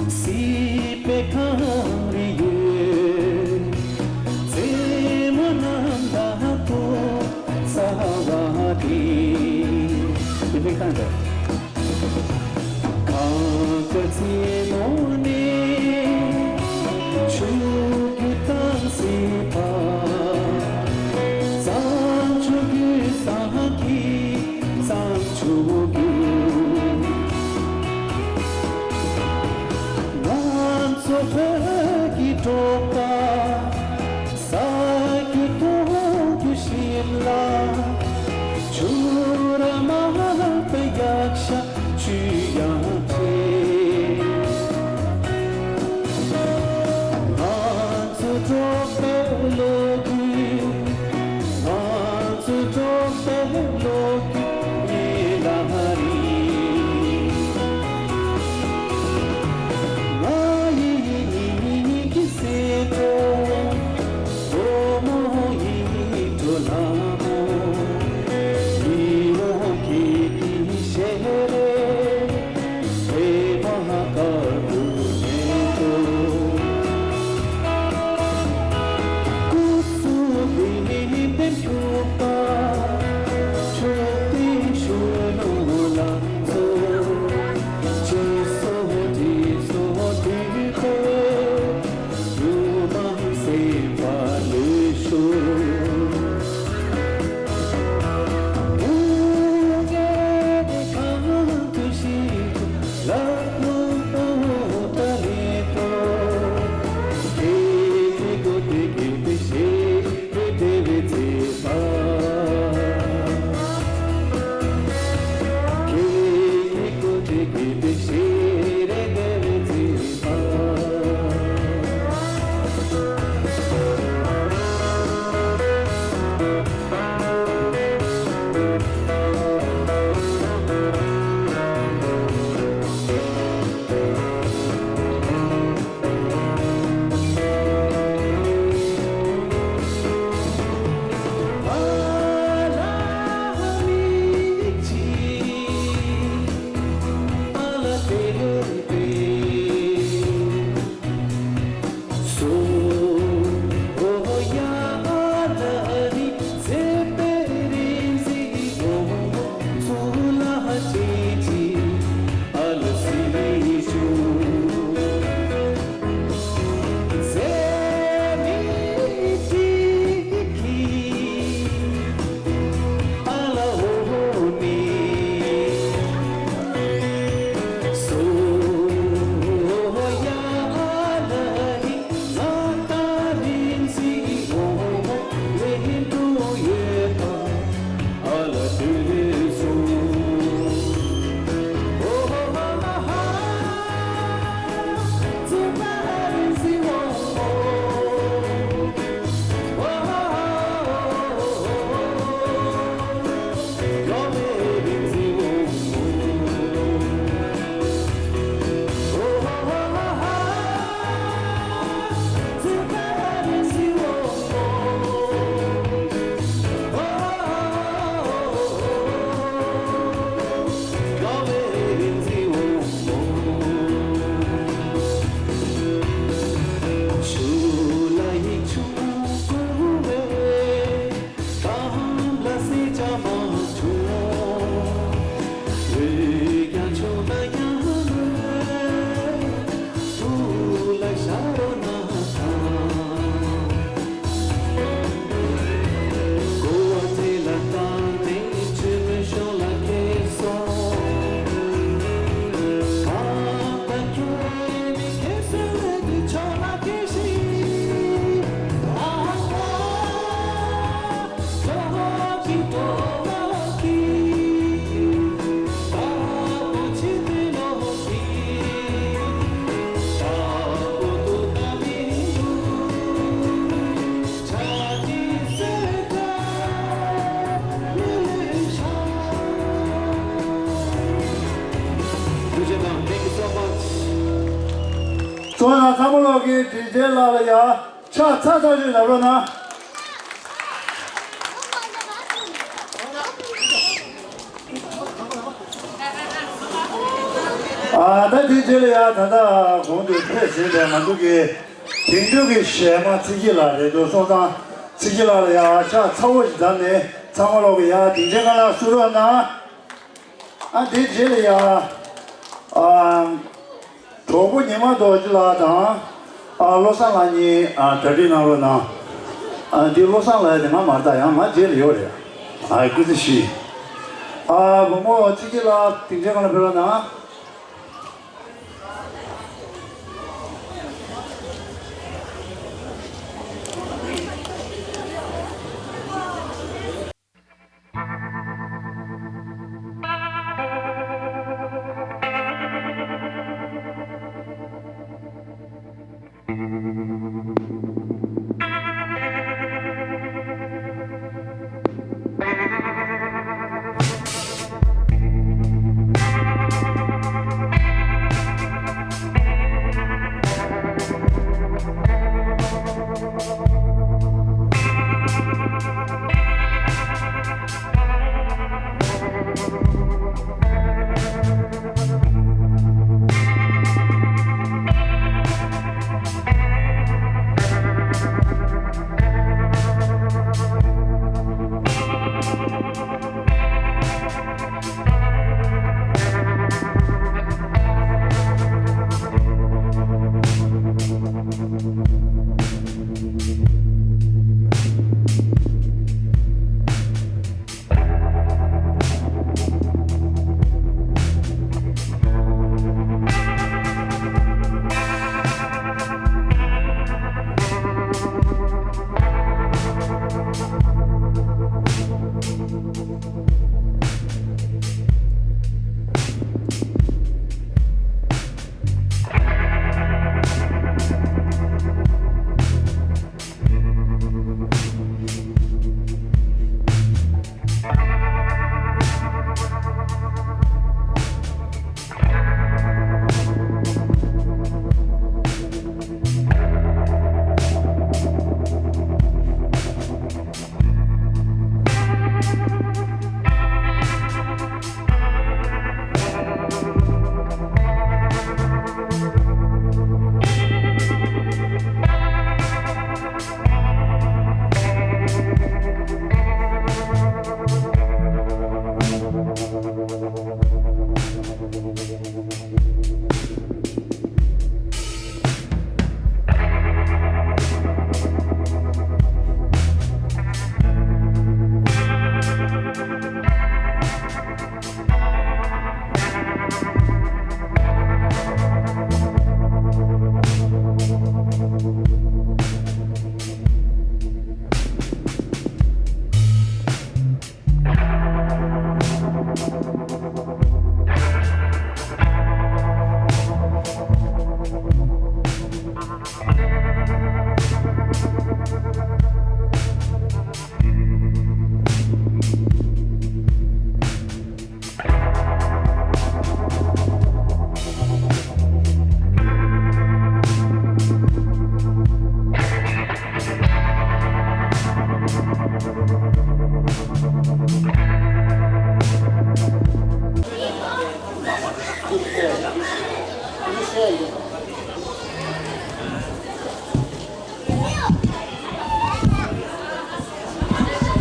སྲིད་པའི་ཁམས་རེ་ཡོད། རྩེ་མོ་རྣམ་དག་ཏུ་ས་བ་དེ། དེ་ཕན་ཁང་དང་། གངས་དཀར་རྩེ་མོ་ནས་ཆུ་རྒྱུན་དྭངས་སེ་བབས། བྱང་ཆུབ་ཀྱི་སེམས་ཀྱིས་བྱང་ཆུབ་ཀྱི། ང་ཚོ་བོད་ཀྱི་འབྲོག་པ། ས་རྒྱུ་གཏོང་རྒྱུ་ཞིམ་ལ། ཆུ་ར་མ་པའི་ཡག་ཤ་ཆུ་ཡང་ཆེ། ང་ཚོ་འབྲོག་པའི་ལོ་རྒྱུས། ང་ཚོ་འབྲོག་པའི་ལོ་རྒྱུས་ཉེ་ལ་རིང་། ང་ཡི་ཉིན་གྱི་སེམས་ཁྲོད། བུ་མོ་ཡིད་འཕྲོག་ལ་མོ། ཡིད་འོང་ཁྱེད་ཀྱི་ཞལ་རས། པད་མ་དཀར་པོའི་སྙན་ཐོ། སྐུ་གཟུགས་བདེ་ལྡན་ཕྱུག་པ། མཆོག་ལྡན་གཞོན་ནུ་ལ། Thank you so much. གཙོ་ན་ཚང་མ་ལོག་གི་ཌི་ཇེ་ལགས་ལ་ཡ་ཕྱག་ཚ་ཚ་ཞིག་བརྡབ་རོགས་གནང་། ཨ་ད་དེ་རྗེས་ལ་ཡ་ད་ལྟ་གོང་དུ་ཕེབས་ཟིན་པའི་ང་ཚོ་གི་དེང་དུས་ཀྱི་གཞས་མ་ཚེ་སྐྱིད་ལགས་རེད་འདུག་སོང་ཙང་ཚེ་སྐྱིད་ལགས་ལ་ཡ་ཕྱག་ཚ་བོ་ཞིག་བརྡབས་ནས་ཚང་མ་ལོག་གི་ཡ་དེང་ཆེན་ཁ་ལག་བསུ་རོགས་གནང་། ཨ་དེ་རྗེས་ལ་ཡ་ཨ། གྲོགས་པོ་ཉི་མ་རྡོ་རྗེ་ལགས་དང་། ཨ་བློ་བཟང་ལགས་གཉིས་ཨ་གྲ་སྒྲིག་གནང་རོགས་གནང་། ཨ་འདི་བློ་བཟང་ལགས་དེ་སྔ་མ་རེད་ད། ཡང་ང་རྗེས་ལ་ཡོད་རེད། ཨ་སྐུ་ཚེ་ཞུ། ཨ་བུ་མོ་ཚེ་སྐྱིད་ལགས་དེང་ཆེན་ཁ་ལག་ཕེབས་རོགས་གནང་།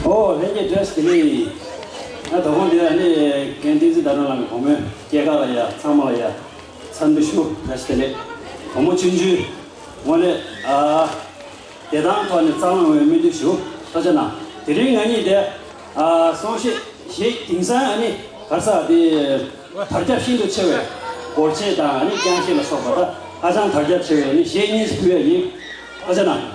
ཨོ་ལྷན་རྒྱས་བཀྲ་ཤིས་བདེ་ལེགས། ང་དོ་དགོང་འདིར་ཨ་ནི་རྒན་བསྟན་འཛིན་ཟླ་སྒྲོན་ལགས་ཀྱི་བུ་མོའི་སྐྱེས་སྐར་ལ་ཡ་ཚང་མ་ལ་ཡ་འཚམས་འདྲི་ཞུ། བཀྲ་ཤིས་བདེ་ལེགས། བུ་མོ་ཆུང་ཆུང་ངོ་ནས་ཨ་བདེ་ཐང་ཐོག་ནས་རྩ་བ་ཉིད་ནས་སྨོན་འདུན་ཞུ། ཐུགས་རྗེ་གནང་། དེ་རིང་ང་གཉིས་དེ་ཨ་གསུང་བཤད་བྱེད་དེང་སང་ཨ་ནི་ག་རེ་ཟེར་དེ་དར་ཁྱབ་ཤིན་ཏུ་ཆེ་བའི་སྒོར་གཞས་དང་ཨ་ནི་རྐྱང་གཞས་ལ་སོགས་པ་ད་ཧ་ཅང་དར་ཁྱབ་ཆེ་བའི་ཨ་ནི་གཞས་གཉིས་ཕུལ་ཡ་ཡིན། ཐུགས་རྗེ་གནང་།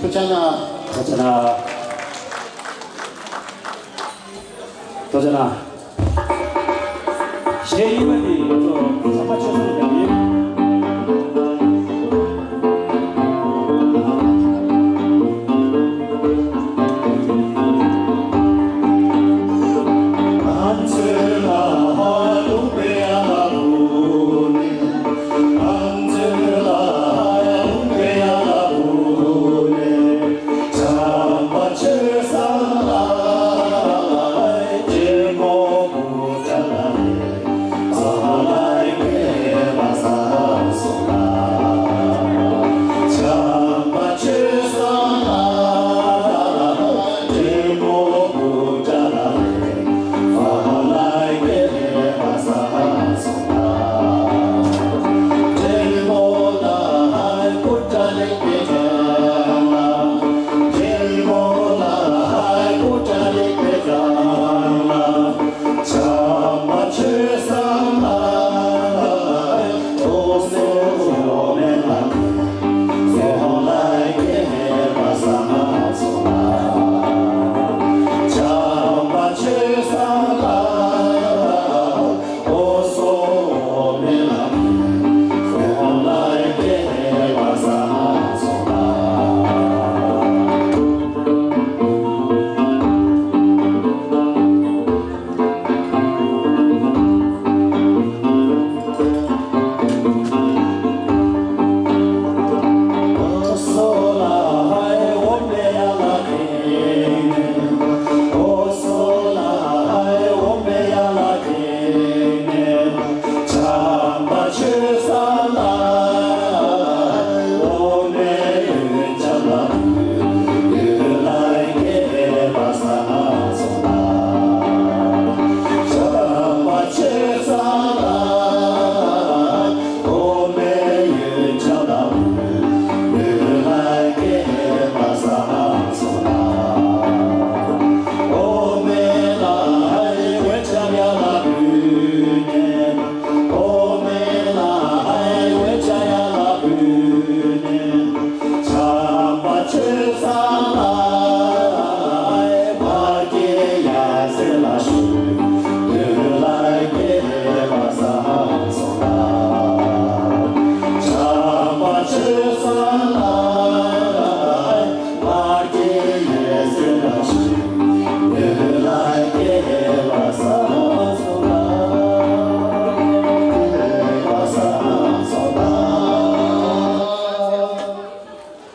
ཐུགས་རྗེ་གནང་། ཐུགས་རྗེ་གནང་། ཐུགས་རྗེ་གནང་། གཞས་རྙིང་པ་འདི་ང་ཚོ་ཚང་མ་ཆོས་སོང་བ་ཡིན།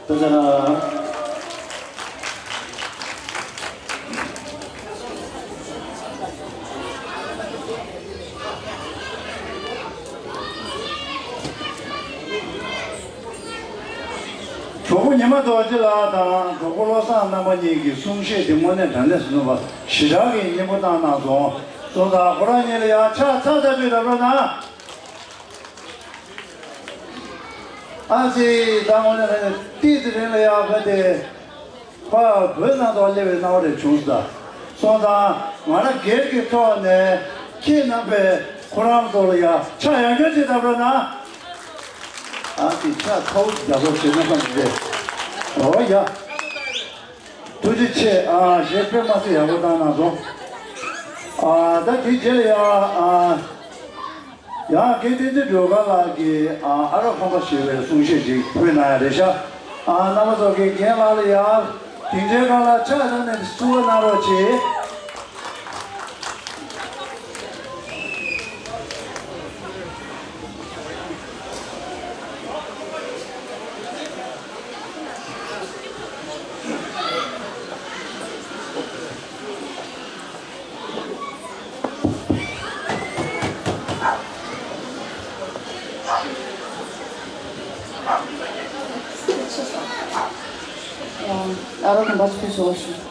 ཐུགས་རྗེ་གནང་། གྲོགས་པོ་ཉི་མ་རྡོ་རྗེ་ལགས་དང་གྲོགས་པོ་བློ་བཟང་རྣམ་པ་གཉིས་ཀྱི་གསུང་བཤད་འདི་དངོས་གནས་དྲང་གནས་སུ་ནུས་པ་ཞེ་དྲག་གི་སྙན་པོ་བཏང་གནང་སོང་། སོང་ཙང་ཁོ་རང་གཉིས་ལ་ཡང་ཕྱག་འཚལ་འཚལ་ཞུས་ད་རོགས་གནང་། ཨ་ཙི། ད་དངོས་གནས་ཏིས་ཙི་རིང་ལ་ཡག་ཕན་དེ་ཕ་བོད་ནང་དུ་སླེབས་པའི་སྣང་བ་རེ་བྱུང་སོང་། སོང་ཙང་ང་རང་སྒེར་གྱི་ཐོག་ནས་ཁྱེད་རྣམ་པས་ཁོ་རང་ཚོ་ལ་ཡ་ཕྱག་ཡང་བསྐྱར་ཅིག་བརྡབ་རོགས་གནང་། ཨ་ཙི། ཕྱག་ཚ་བོ་ཅིག་བརྡབ་རོགས་བྱེད་ན་བསམ་གྱི་རེད། འོ་ཡ། ཐུགས་རྗེ་ཆེ། ཨ་གཞས་དཔེ་མ་སྲིད་ཡག་པོ་བཏང་གནང་སོང་། ཨ་ད་དེ་རྗེས་ལ་ཡ་ཨ་ཡང་དགེ་བསྟན་འཛིན་སྒྲོལ་དཀར་ལགས་ཀྱིས་ཨ་ཨ་རོགས་ཁང་པ་ཞེས་པའི་གསུང་བཤད་ཅིག་ཕུལ་གནང་ཡ་རེད་ཤག་ཨ་རྣམ་པ་ཚོ་དགེ་རྒན་ལགས་ལ་ཡ་དེ་འདྲའི་སྒང་ལ་ཕྱག་བཏང་ནས་བསུ་བ་གནང་རོགས་གྱིས། ཨ་རོགས་ཁང་པ་ཚོ་ཕེབས་སོང་ཞུ།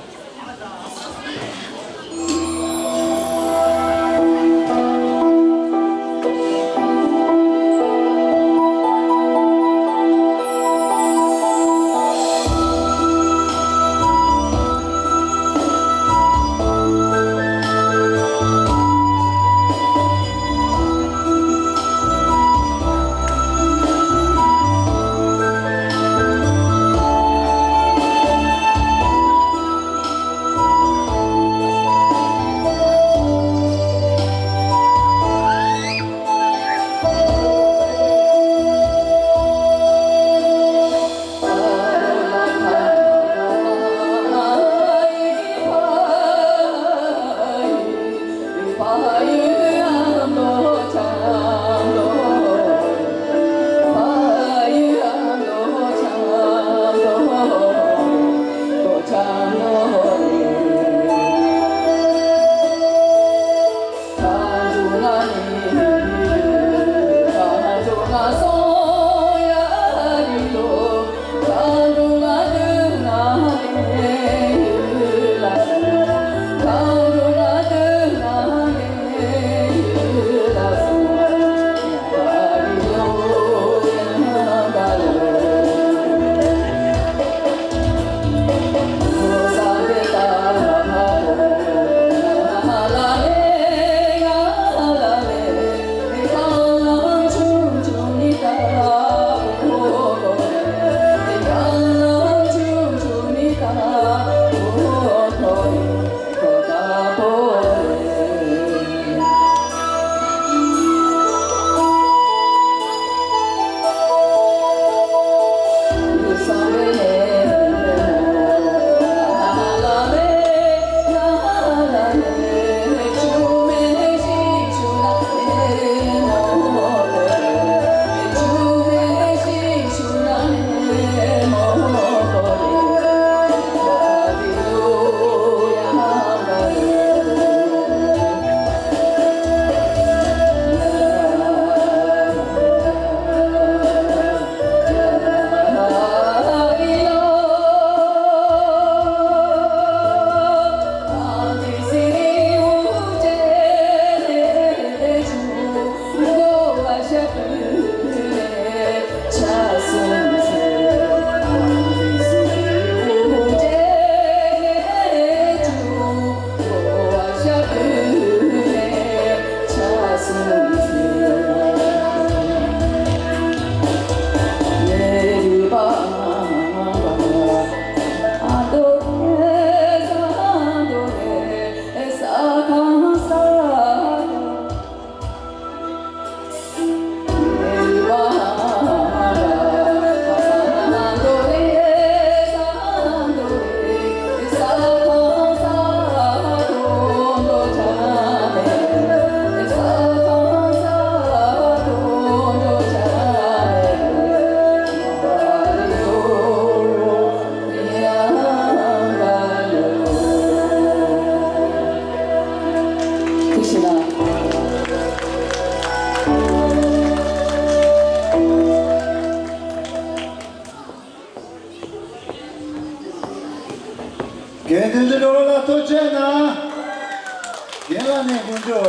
ནས་དཀོན་མཆོག་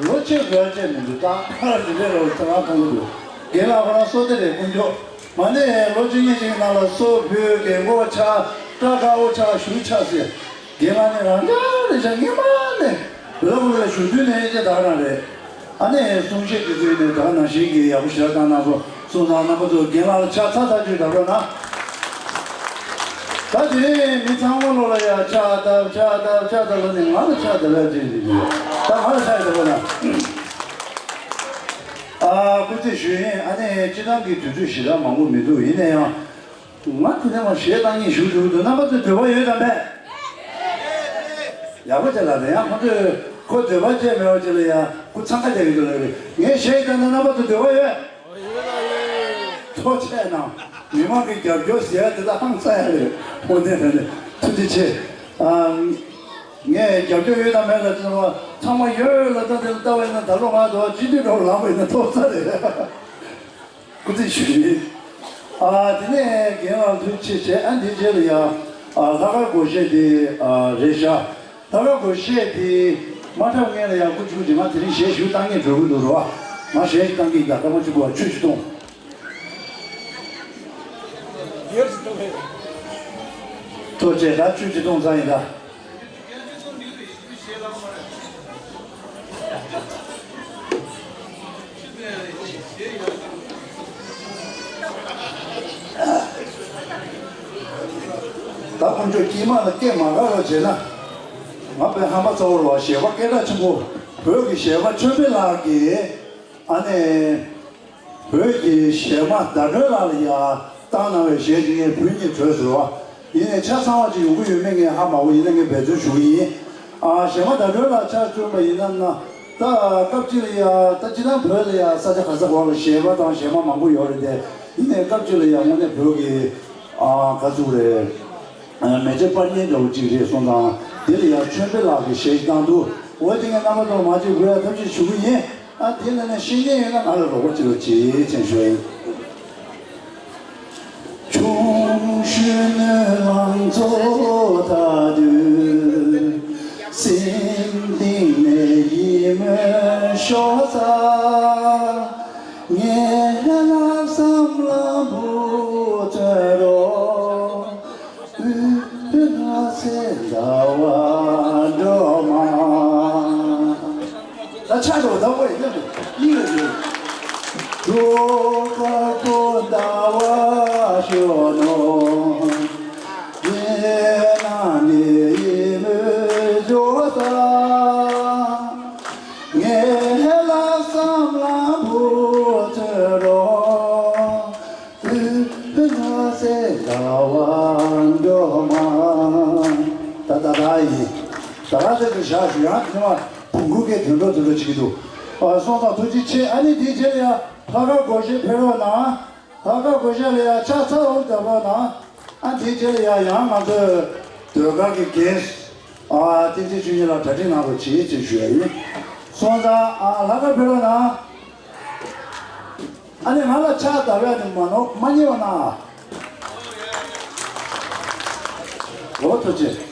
ལོ་ཆེ་དགོས་ཅེས་མི་འདུག་ད་དེ་འདྲའི་རོགས་ཚང་མ་མཐོང་གི་འདུག་རྒན་ལགས་ཁོ་རང་བསོད་བདེ་རེད། དཀོན་མཆོག་མ་ནས་ལོ་བཅུ་གཉིས་ཅིག་ནང་ལ་སོག་བོད་རྒན་གོག་ཆགས། སྐྲ་དཀར་པོ་ཆགས། གཞུ་ཆགས་ཟེར། རྒན་ལགས་ནས་རང་ཅག་རེད་ཤག་སྔོན་མ་ནས་བོད་ལ་བོད་ལ་བཞུགས་དུས་ནས་ཨེ་ཅེ་ད་ག་རང་རེད། ཨ་ནེ་གསུང་བཤད་དེ་ཚོའི་ནས་ད་ག་ནང་བཞིན་གྱི་ཡག་པོ་ཞེ་དྲག་བཏང་གནང་སོང་། སོང་ཙང་རྣམ་པ་ཚོ་རྒན་ལགས་ལ་ཕྱག་འཚལ་ཚར་གཅིག་གདབ་རོགས་གནང་། ད་དེ་རིང་མི་ཚང་མ་ལོ་ལ་ཡ་ཕྱག་བཏབ་ཕྱག་བཏབ་ཕྱག་བཏབ་ལ་ནི་ང་ལ་ཕྱག་བཏབ་ཡ་ཅིག་འདི་འདུག་ད་ང་ལ་ཕྱག་བཏབ་རོགས་གནང་། ཨ་སྐུ་རྩེད་ཞུ་ཡིན། ཨ་ནེ་སྤྱི་བཏང་གི་དུས་ཚོད་ཞེ་དྲག་མང་པོ་མི་འདུག་ཡིན་ན་ཡང་། ང་དེ་ནས་མ་གཞས་བཏང་མཁན་ཞིག་འདུག་འདུག་རྣམ་པ་ཚོས་འདོད་པ་ཡོད་དམ་མེད། ཡག་པོ་བྱས་ལ་རེད་ཡང་ཁོ་ཚོས་ཁོ་འདོད་པ་བྱས་མེད་པ་བྱས་ལ་ཡ་ཁོ་འཚང་ཁ་རྒྱག་གི་འདུག་ལ་རེད། ངས་གཞས་བཏང་ན་རྣམ་པ་ཚོས་འདོད་པ་ཡོད། ཐུགས་རྗེ་གནང་། མི་མང་གི་རྒྱབ་སྐྱོར་ཟེར་ཡ་དེ་དག་ཧང་སང་ཡ་རེད། འོ་དེ་རེད། ཐུགས་རྗེ་ཆེ། ཨ། ངས་རྒྱབ་སྐྱོར་ཡོད་དམ་མེད་ལ་བརྟེན་ནས་ཚང་མ་ཡོད་ལ་ད་དེ་ལ་ལྟ་བ་ཡིན་ན་ད་ལོ་ང་ཚོ་སྤྱི་འཐུས་འགྲོ་ལངས་པ་ཡིན་ན་ཐོབ་ས་རེད། སྐུ་རྩེད་ཞུས་ཡིན། ཨ་དེ་ནས་རྒན་ལགས་ཐུགས་རྗེ་ཆེ། ཨ་འདི་རྗེས་ལ་ཡ་ཨ་ལྷག་དཀར་སྒོར་གཞས་དེ་ཨ་རེད་ཤག་ལྷག་དཀར་སྒོར་གཞས་དེ་མ་འཁྲབ་སྔོན་ལ་ཡ་སྐུ་གཅིག་གཅིག་ང་དེ་རིང་གཞས་ཞུ་བཏང་མཁན་འགྲོ་གི་འདུག་རོ། ང་གཞས་ཞིག་བཏང་གི་ཡིན། ད་སྐར་མ་གཅིག་པོ་ཆུ་ཞིག་འཐུང་། ཐུགས་རྗེ་ཆེ། ད་ཆུ་ཞིག་འཐུང་ཚར་ཡིན་ད། ད་དཀོན་མཆོག་དཀྱིལ་མ་ལ་སྐད་མ་དགའ་རོགས་བྱས་ན། ང་དཔེ་ཧམ་པ་ཚ་བོ་རེད་བ། གཞས་པ་སྐད་གྲགས་ཆེན་པོ་བོད་ཀྱི་གཞས་པ་ཆོས་འཕེལ་ལགས་ཀྱིས་ཨ་ནེ། བོད་ཀྱི་གཞས་མ་ཟླ་སྒྲོན་ལགས་ལ་ཡ་བཏང་གནང་བའི་གཞས་ཅིག་ངས་བོད་ཉིད་བྲོས་ཟེར་བ། ཡིན་ནའི་ཆ་ཚང་བ་ཅིག་ཡོང་གི་ཡོད་མེད་ངས་ཧ་མ་གོ། ཡིན་ན་ངས་འབད་བརྩོན་ཞུ་གི་ཡིན། ཨ་གཞས་མ་ཟླ་སྒྲོན་ལགས་ཆ་བཅུག་པ་ཡིན་ན་ན། ད་སྐབས་གཅིག་ལ་ཡ་ད་སྤྱིར་བཏང་བོད་ལ་ཡ་ས་ཆ་ག་ས་ག་ལ་གཞས་པ་དང་གཞས་མ་མང་པོ་ཡོད་རེད་དེ། ཡིན་ནའི་སྐབས་གཅིག་ལ་ཡ་དངོས་གནས་བོད་ཀྱི་ཨ་ག་ཚོད་རེད། མེ་ལྕེ་སྤར་མཁན་འདྲ་བོ་གཅིག་རེད་སོང་ཙང་། དེ་ལ་ཡང་ཆོས་འཕེལ་ལགས་ཀྱི་གཞས་ཤིག་བཏང་འདུག་འོ་དེ་ངས་རྣམ་པ་ཚོར་མ་བརྗེད་དགོས་ཡ་ཐབས་ཤེས་ཞུ་གི་ཡིན། ཨ་དེ་ལ་ནས་ཤེས་མཁན་ཡོད་ན་ང་ལ་རོགས་པ་བྱེད་རོགས་བྱེད་ཅེས་ཞུ་ཡ་ཡིན། ཆུང་ཤོས་ནས་ལང་ཚོ་ད་དུས་སེམས་གཏིང་ནས་ཡིད་སྨོན་ཤོར་ས། ངའི་ལྷག་བསམ་ལམ་བུ་བཙོན་རོགས། ཨུ་ཨུ་ལྷ་སའི་ཟླ་བ་སྒྲོལ་མ། ད་ཆ་འགྲོ་ད་བོ་ཡིན་ན་གཉིས་ལ་འགྲོ། གྲོགས་དཀར་པོ་ཟླ་བ་ཤོད་ནོ། དེ་ན་ནི་ཡིད་མི་འཇོག་ས། ངའི་ལྷག་བསམ་ལམ་བུ་བཙོན་རོགས། ཨུ་ཨུ་ལྷ་སའི་ཟླ་བ་སྒྲོལ་མ། ད་ད་ད་ཡིན། ད་ག་ཚོད་དུ་བཞག་ཞུ་ཡང་དེ་མ་བོང་གུ་སྐད་དུད་འགྲོ་དུད་འགྲོ་བྱེད་ཀྱི་འདུག་ཨ་སོང་ཙང་ཐུགས་རྗེ་ཆེ། ཨ་ནི་དེའི་རྗེས་ལ་ཡ་ལྷག་དཀར་སྒོར་གཞས་ཕེབས་རོགས་གནང་། ལྷག་དཀར་སྒོར་གཞས་ལ་ཡ་ཕྱག་འཚལ་ལོ་རྒྱབ་རོགས་གནང་། ཨ་དེའི་རྗེས་ལ་ཡ་ཡང་ང་ཚོའི་ཟློས་གར་གྱི་རྒན་ཨ་བསྟན་འཛིན་ཆོས་ཉིད་ལགས་གྲ་སྒྲིག་གནང་རོགས་བྱེད་ཅེས་ཞུ་ཡ་ཡིན། སོང་ཙང་ཨ་ལྷག་དཀར་ཕེབས་རོགས་གནང་། ཨ་ནི་ང་ལ་ཕྱག་བརྡབ་ཡ་ནི་མ་ནོར་མ་ཉེས་པ་གནང་། འོ་ཐུགས་རྗེ་ཆེ།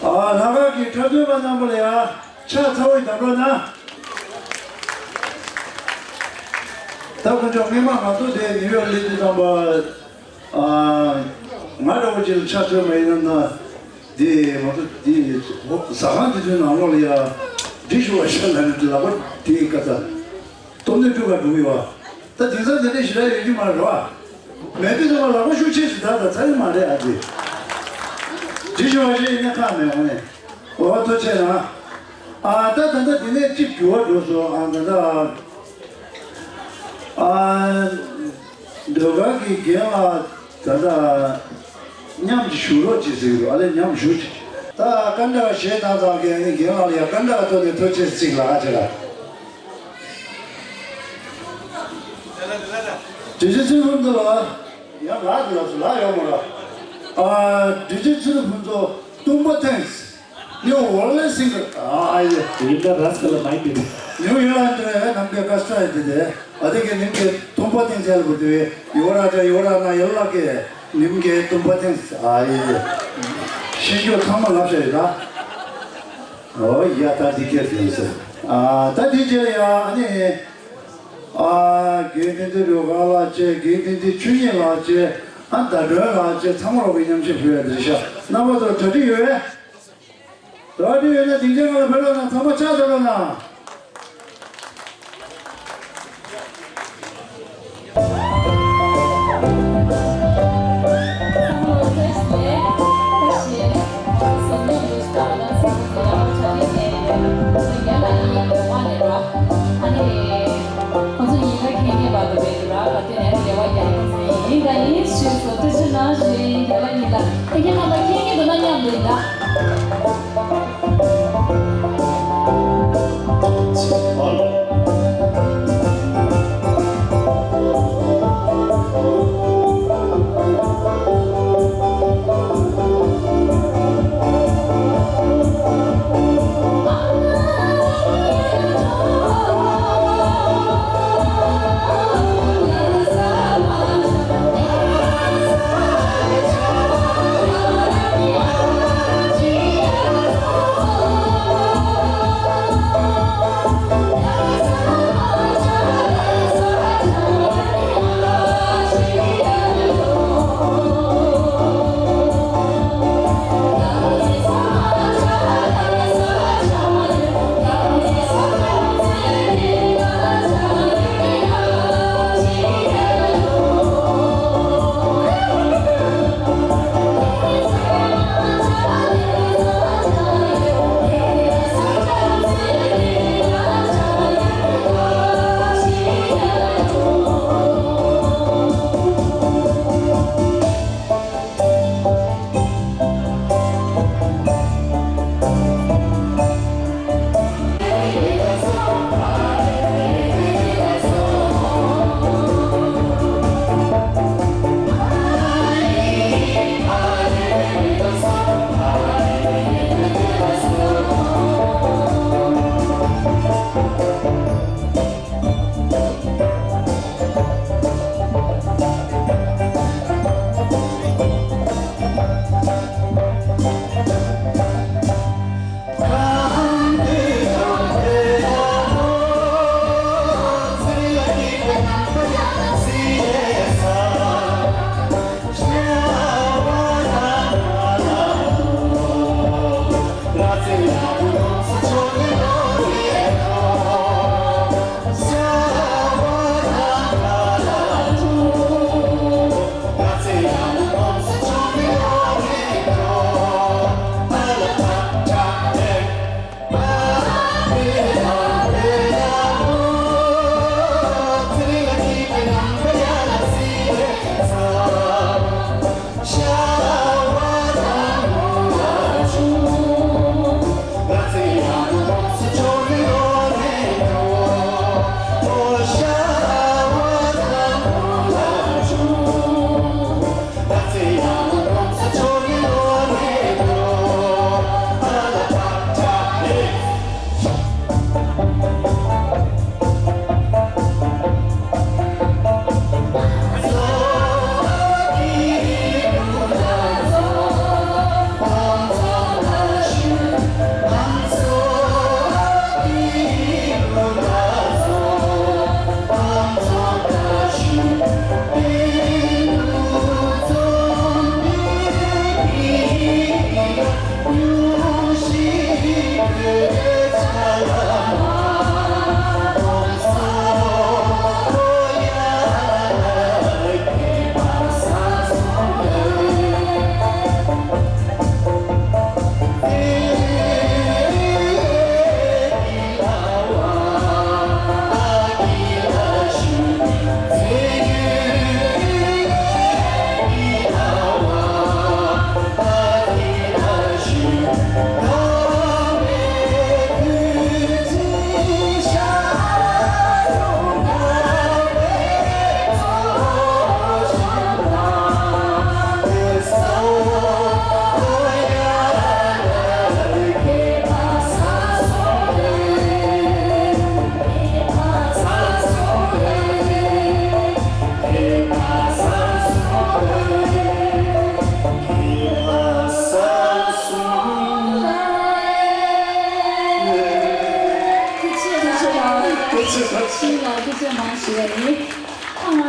ཨ། ལྷག་དཀར་གྱི་འཁྲབ་སྟོན་པ་རྣམ་པ་ལ་ཡང་ཕྱག་ཚ་བོ་ཞིག་བརྡབ་རོགས་གནང་། ད་དཀོན་མཆོག་སྔས་མ་ང་ཚོ་དེ་ནིའུ་ཡོག་སླེབས་དུས་ཙམ་པ། ཨ། ང་འདྲ་བོ་ཅིག་ལ་ཕྱག་ཚོད་མ་ཡིན་ན་ན། འདི་ང་ཚོ་འདི་ཟ་ཁང་འདི་ཚོའི་ནང་ལོགས་ལ་ཡ་འདྲི་ཞུ་བ་ཤ་ལ་ནི་ལག་པ་དེའི་ཀ་ས་སྟོབས་ནི་སྤྲུལ་ག་འགྲོ་གི་ཡོད་པ། ད་དེང་སང་དེ་འདྲའི་ཞེ་དྲག་ཡོད་ཀྱི་མ་རེད་བ། མེད་དུས་ཙམ་པ་ལག་པ་ཤུགས་ཆེ་ཞིག་ད་ད་ཚ་གི་མ་རེད། ཨ་ཙི། འདྲི་ཞུ་བ་ཤ་ཡིན་ན་ཁག་མེད་འོང་ནས། འོ་ཐུགས་རྗེ་གནང་། ཨ། ད་ད་ལྟ་འདི་ནས་གཅིག་འགྱུར་བ་འགྲོ་སོང་། ཨ། ད་ལྟ། ཨ། ཟློས་གར་གྱི་རྒན་ལགས་ད་ལྟ་མཉམ་གྱི་བཞུགས་རོགས་བྱེད་ཟེར་གྱི་འདུག་ཨ་ལས་མཉམ་བཞུགས་བྱེད། ད་སྐར་འདྲ་བཤད་སྟངས་ཙང་གི་ཨ་ནི་རྒན་ལགས་ལ་ཡ་སྐར་འདྲ་ཐོག་ནས་ཐུགས་རྗེ་གཟིགས་ལགས་བྱེད་ལ། དྲི་ཆུ་ཚུལ་ཕུན་ཚོགས་ལགས། ཡང་ལགས་ཀྱི་ལགས་སུ་ལགས་ཡོང་མ་ལགས། ཨ། དྲི་ཆུ་ཚུལ་ཕུན་ཚོགས། ཏུང་པ་ཐེངས། New Orleans singer. ཨ་ཡེ། ཡིན་ད་ར་སི་ཀ་ལ་མ་ཡིན་པས། ཉུ་ཡོ་ལ་འདི་རེད། ནམ་གྱི་ཀ་སི་ཊ་ཡི་དེ་དེ། ཨ་དེ་གི་ནིམ་གྱི་ཏུང་པ་ཐེངས་ཅལ་བུ་དེ་ཡོ་ར་ཅ་ཡོ་ར་ན་ཡལ་ལ་གི་ནིམ་གྱི་ཏུང་པ་ཐེངས། ཨ་ཡེ། ཤེས་རྒྱུ་ཚང་མ་ལབ་ཤ་ཡོད་ད། ཨོ་ཡ། ད་འདི་སྐད་དེ་ཡིན་ཟེར། ཨ། ད་འདི་རྗེས་ལ་ཡ་ཨ་ནི། ཨ། དགེ་འདུན་འདི་རུ་ག་ལགས་བཅས། དགེ་འདུན་འདི་ཆོས་ཉིད་ལགས་བཅས། ཨ། ཟླ་སྒྲོན་ལགས་བཅས་ཚང་མ་རོགས་ཀྱི་མཉམ་ཞུགས་ཕུལ་ཡ་འདི་རེད་ཤག་རྣམ་པ་ཚོ་གྲ་སྒྲིག་ཡོད་པས། གྲ་སྒྲིག་ཡོད་ན་སྡིངས་ཆ་སྒང་ལ་ཕེབས་རོགས་གནང་། ཚང་མ་ཕྱག་རྡོལ་རོགས་གནང་། ཁོང་ཚོ་གཉིས་ཀ་མཁྱེན་མཁན་བར་དུ་བས་དུ་ར་བ་དེ་ནས་དེ་བ་རྒྱ་ཡིན་ཟིན་ཡིན་ད་ཡིན་ཞུས་སོ། དེ་ཕྱིར་ན་ཞུ་ཡིན་རྒྱ་ལ་ཉིད་ལ་དེ་ཁྱེད་རྣམ་པ་མཁྱེན་མཁན་འདུག་ན་མཉམ་དུ་ཡིན་ད། ཐུགས་རྗེ་ཆེ་ལ་ཐུགས་རྗེ་མང་ཞུ་ཡ་ཡིན། ཨ་མ།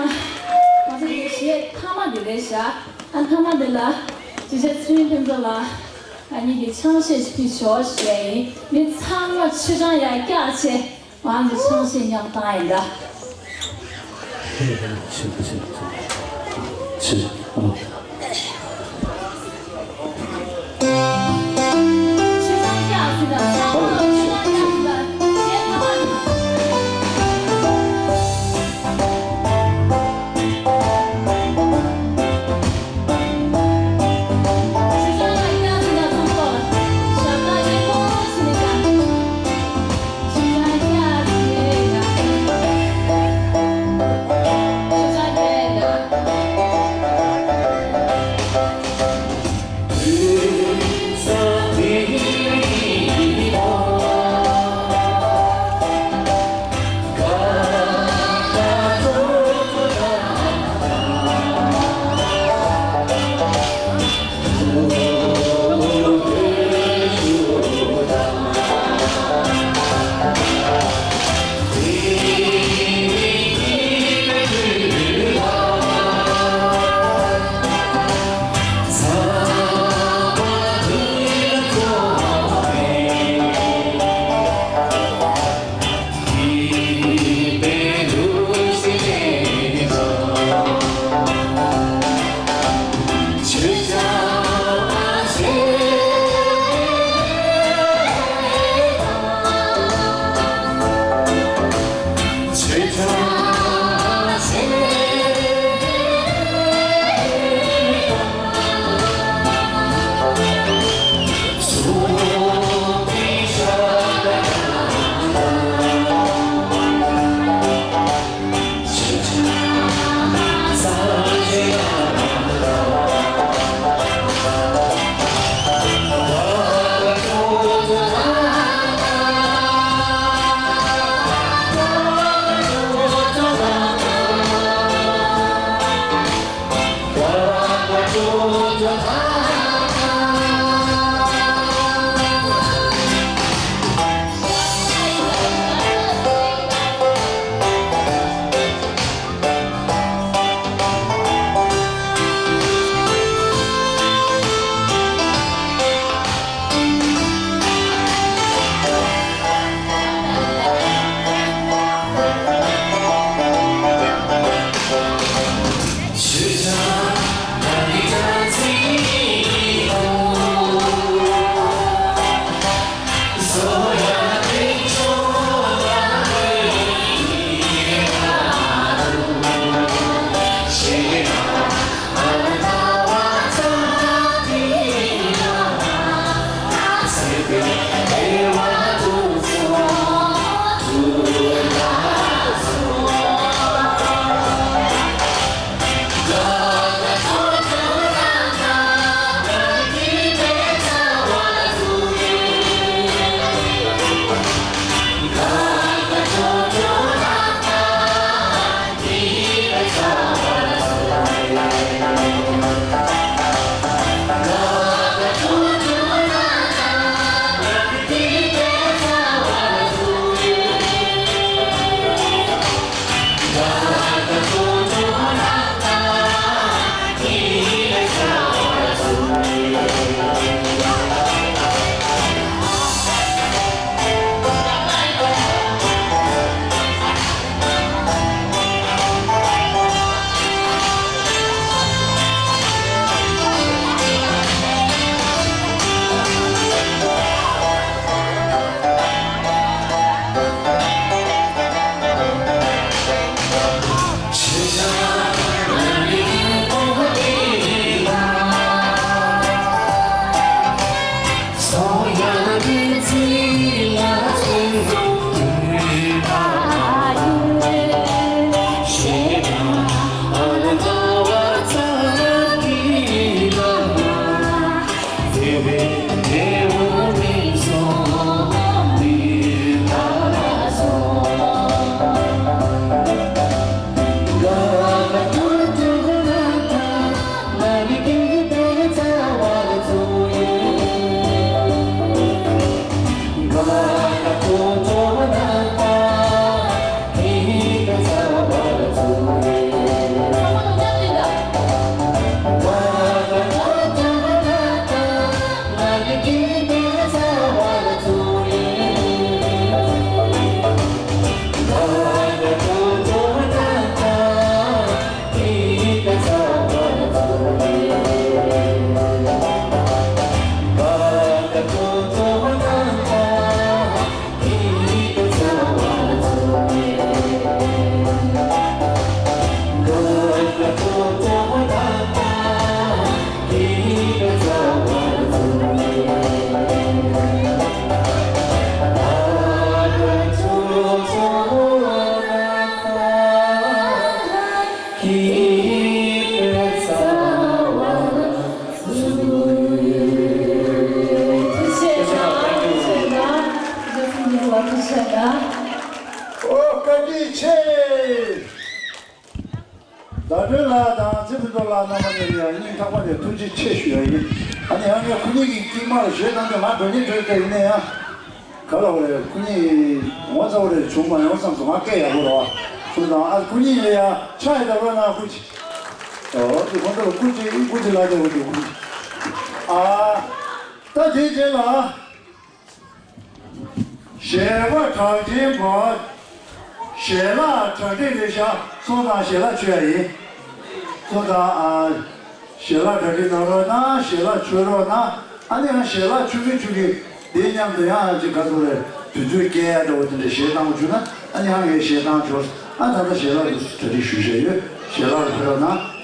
ང་ཚོ་གཞས་མཐའ་མ་འདི་རེད་ཤག་ཨ་མཐའ་མ་འདི་ལ་ཇི་བྱས་ཚེ་རིང་ཕུན་ཚོགས་ལགས་ཨ་ནི་གི་ཆང་གཞས་ཞིག་ཕུལ་ཆོག་ཞུ་ཡ་ཡིན། མི་ཚང་མ་ཆུ་ཆང་ཡར་བཀྱག་བྱས། ང་ཚོ་ཆང་གཞས་མཉམ་བཏང་ཡིན་ད། ཨོ། བཀའ་དྲིན་ཆེ། ཟླ་སྒྲོན་ལགས་དང་ཚེ་ཕུན་ཚོགས་ལགས་རྣམ་པ་གཉིས་ལ་ཡང་སྙིང་ཐག་པ་ནས་ཐུགས་རྗེ་ཆེ་ཞུ་ཡ་ཡིན། ཨ་ནི་ཡང་ངས་ཁོ་གཉིས་ཀྱི་རྟིང་མ་ལ་ཞེ་དྲག་ཅིག་ང་འགྲོ་ཉེན་འགྲོ་ཡ་ཡིན་ན་ཡང་། ག་ལ་བ་རེད། ཁོ་གཉིས་ངོ་ཚ་བ་རེད། བྱུང་མ་ཡོང་བསམ་སོང་། ང་སྐད་ཡག་པོ་རེད་བ། སོང་ཙང་ཨ་ཁོ་གཉིས་ལ་ཡ་ཕྱག་ཡི་བདག་པོ་གནང་ཁུལ་གྱིས། ཨོ་དེ་ཁོང་ཚོ་ལ་སྐུ་མཁྱེན་སྐུ་མཁྱེན་ལགས་དེ་འོ་དེ་སྐུ་མཁྱེན། ཨ་ད་དེའི་རྗེས་ལ། ཞལ་པར་གྲགས་ཅན་པ། ཞལ་ལག་གྲ་སྒྲིག་རེད་ཤག་སོང་ཙང་ཞལ་ལག་མཆོད་ཡ་ཡིན། སོང་ཙང་ཨ། ཞལ་ལག་གྲ་སྒྲིག་གནང་རོགས་གནང་། ཞལ་ལག་མཆོད་རོགས་གནང་། ཨ་ནི་ཡང་ཞལ་ལག་མཆོད་ཀྱི་མཆོད་ཀྱི་དེའི་མཉམ་དུ་ཡང་ཅིག་ག་ཚོད་རེད། དུས་ཚོད་སྐྱེལ་ཡ་འདྲ་བོ་དེ་འདྲ་གཞས་བཏང་བ་བྱུང་ན་ཨ་ནི་ཡང་ངས་གཞས་བཏང་ཆོག་ཨ་ད་ལྟ་ཞལ་ལག་གྲ་སྒྲིག་ཞུ་བཞིན་ཡོད། ཞལ་ལག་ཕེབས་རོགས་གནང་།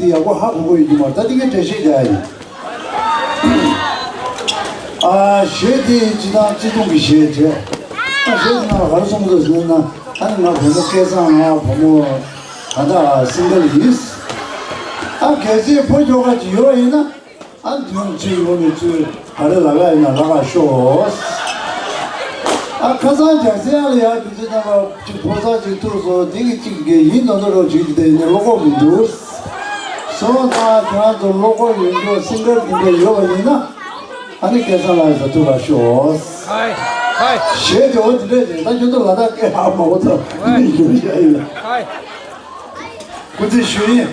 ཡག་པོ་ཧ་གོ་གི་ཡོད་ཀྱི་མ་རེད། ད་དེ་གའི་འགྲེལ་བཤད་རྒྱག་ཡ་ཡིན། ཨ་གཞས་དེ་སྤྱིར་བཏང་བརྩེ་དུང་གི་གཞས་བྱས། ཨ་གཞས་དེ་ནང་ལ་ག་རེ་གསུངས་འདུག་ཟེར་ན། ཨ་ནི་ང་བུ་མོ་སྐལ་བཟང་ང་བུ་མོ་ད་ལྟ་སིང་གལ་ཡིན། ཨ་གལ་སྲིད་ཕོ་ཁྱོ་ག་ཅིག་ཡོད་པ་ཡིན་ན། ཨ་དུས་ཚོད་ཡོང་ནས་ཚུར་ག་རེ་ལབ་ཡ་ཡིན་ན་ལབ་ག་ཤོག་ཨ་ཁ་སང་རྒྱལ་སྲས་ལ་ཡར་དུས་ཚོད་ནང་ལ་ཅིག་ཕོ་གསར་ཅིག་ཐུག་སོང་། དེ་གི་ཅིག་གི་ཡིན་མདོག་མདོག་རོགས་བྱེད་ཀྱི་དེ་ནི་བློ་ཁོག་མི་འདུག་སོང་ཙང་ཁྱེད་རང་ཚོ་བློ་ཁོག་ཡོད་མཁན་སིང་གལ་དེ་འདྲ་ཡོད་པ་ཡིན་ན། ཨ་ནི་སྐལ་བཟང་ལགས་ཡར་ཐུག་ག་ཤོག་ཧའི་ཧའི། གཞས་དེ་འོ་དེ་འདྲས་རེད། ད་ཁྱོད་ཚོ་ལ་དྭགས་སྐད་ཧ་མ་གོ་ཙང་ཧའི་མི་ཡོང་བཞག་ཡིན། ཧའི། སྐུ་རྩེད་ཞུ་ཡིན།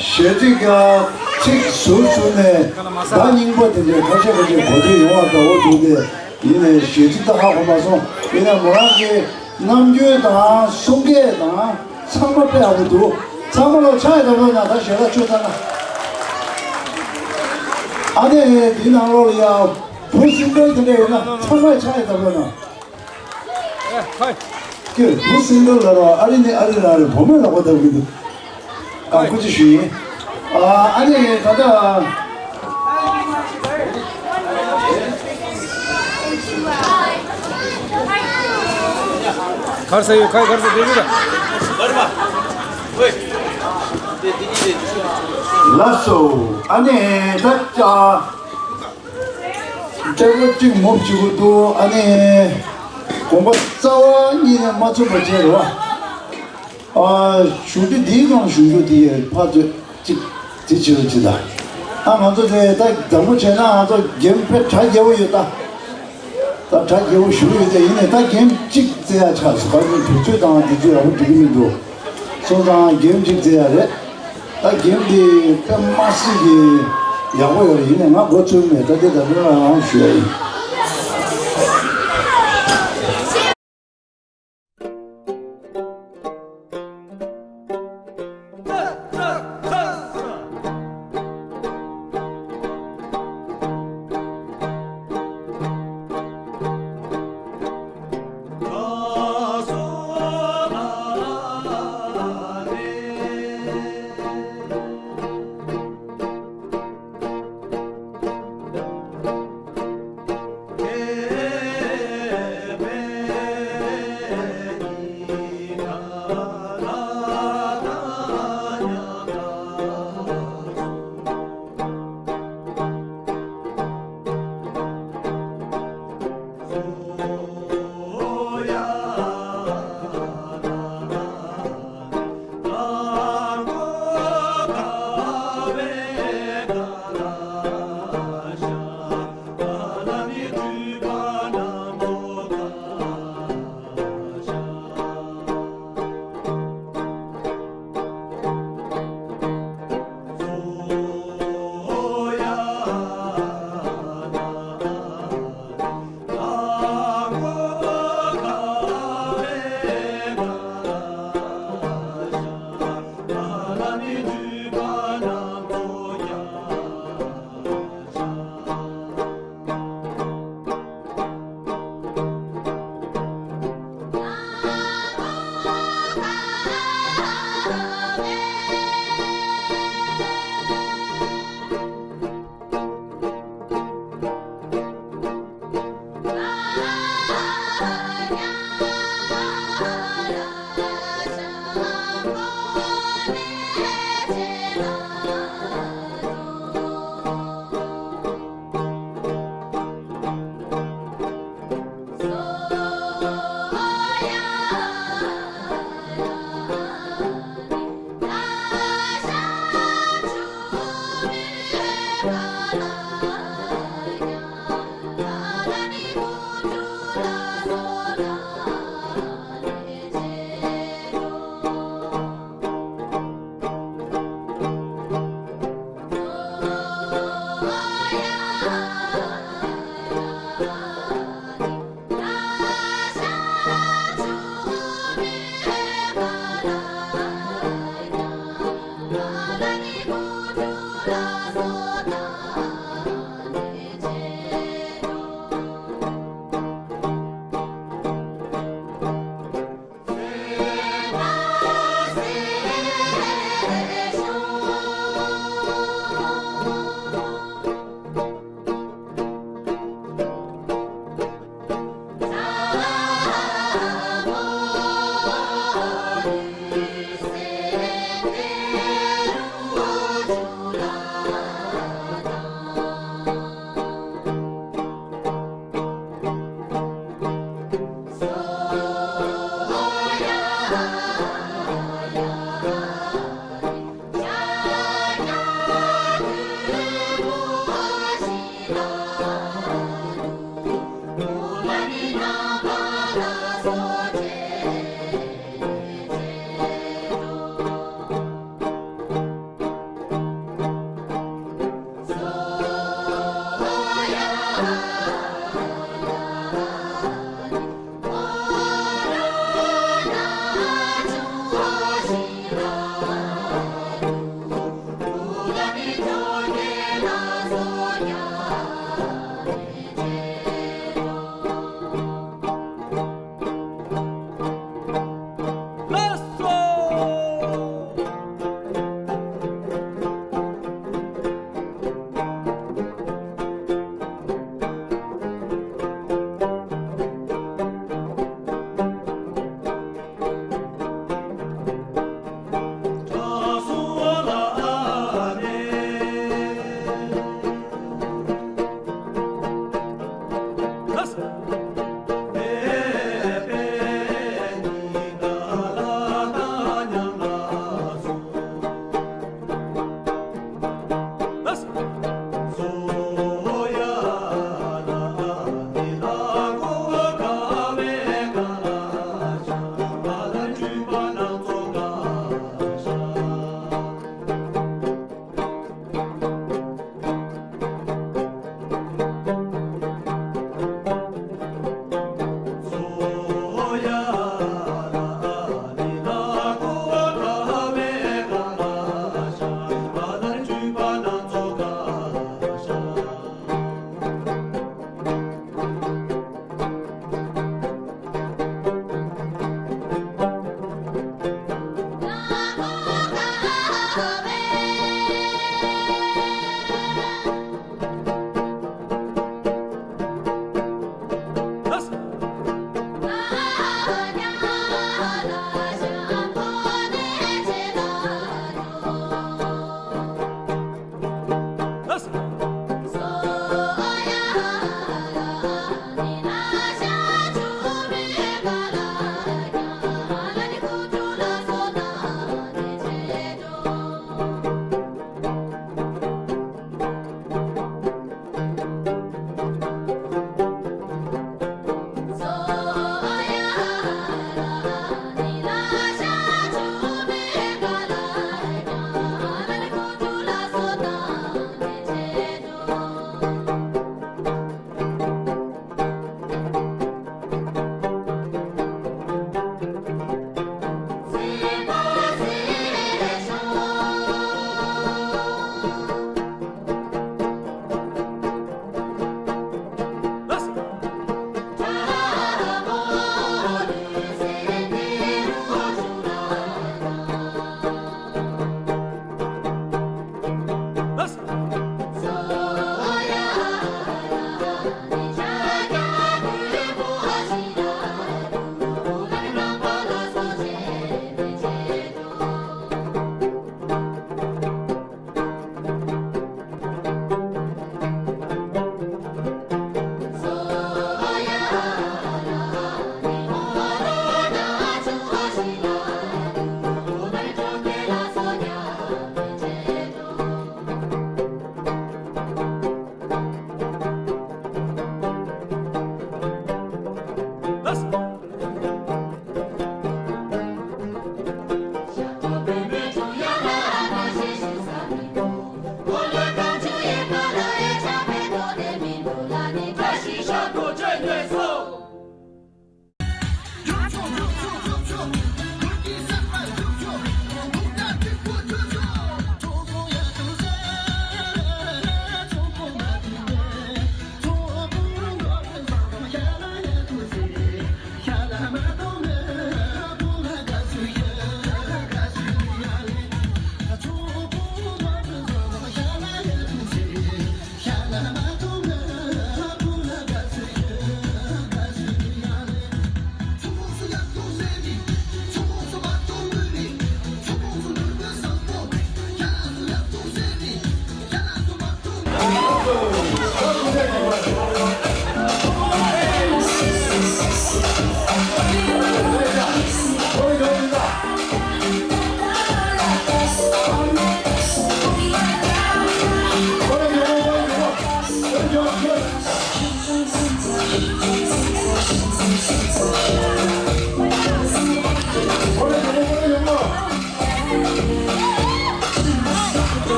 གཞས་ཚིག་ག་ཚིག་ཟུར་ཟུར་ནས་བརྡ་རྙིང་པ་དེ་འདྲའི་ཁ་ཤས་ཁ་ཤས་གོ་ཐོས་ཡོང་བ་འདྲ་བོ་འདུག་སྟེ། ཡིན་ནའི་གཞས་ཚིག་ད་ཧ་གོ་མ་སོང་། ཡིན་ནའི་མོ་རང་གི་རྣམ་འགྱུར་དང་གསུང་སྐད་དང་ཚང་མ་དཔེ་ཡག་པོ་འདུག་ཚང་མ་ལ་ཕྱག་ཡི་དམ་ལ་ན་ད་ཞལ་ལག་མཆོད་ཚར་ན། ཨ་ནེ་འདི་ནང་ལོགས་ལ་ཡ་བུ་སིང་གལ་དེ་འདྲ་ཡོད་ན་ཚང་མས་ཕྱག་ཡི་དམ་ལ་ན། ཀྱེ་བུ་སིང་གལ་ལ་རོ། ཨ་རི་ནི་ཨ་རི་རང་རེད། བུ་མོས་ལབ་པ་ལྟ་བུ་འདུག་ཨ་སྐུ་མཁྱེན་ཞུ་ཡིན། ཨ་ཨ་ནི་ད་ལྟ་གར་ས་ཡོད་ཁ་གར་ས་དེ་རུ་ར། ལགས་སོ། ཨ་ནི་ད་ལྟ་སྤྲེལ་པོ་གཅིག་མོ་གཅིག་པུ་འདུག་ཨ་ནི་དགོངས་པ་རྩ་བ་ཉིད་ནས་མ་ཚུམ་པ་བྱས་རེད་བ། ཨ་གཞུང་འབྲེལ་འདིའི་སྒང་གཞུང་འབྲེལ་འདི་ཡོད་ཕར་ཚུར་གཅིག་དེ་བྱེད་རོགས་བྱེད་ད། ཨ་ང་ཚོ་དེ་ད་དང་པོ་བྱས་ན་ང་ཚོ་འགེམ་དཔེ་གྲ་རྒྱས་པོ་ཡོད་ད། ད་གྲ་རྒྱས་པོ་ཞུ་ཡོད་དེ། ཡིན་ནའི་ད་འགེམ་གཅིག་རྩེ་ཡ་ཆགས་སོང་། ག་ཚོད་དུས་ཚོད་དང་དུས་ཚོད་ཡག་པོ་འགྲིག་གི་མི་འདུག་སོང་ཙང་འགེམ་གཅིག་རྩེ་ཡ་རེད། ད་འགེམ་འདི་དཔེ་མ་སྲིད་ཀྱི་ཡག་པོ་ཡོད་རེད། ཡིན་ནའི་ང་འགོ་ཚུགས་མེད། ད་དེ་ད་དུང་རང་ཞུ་ཡ་ཡིན།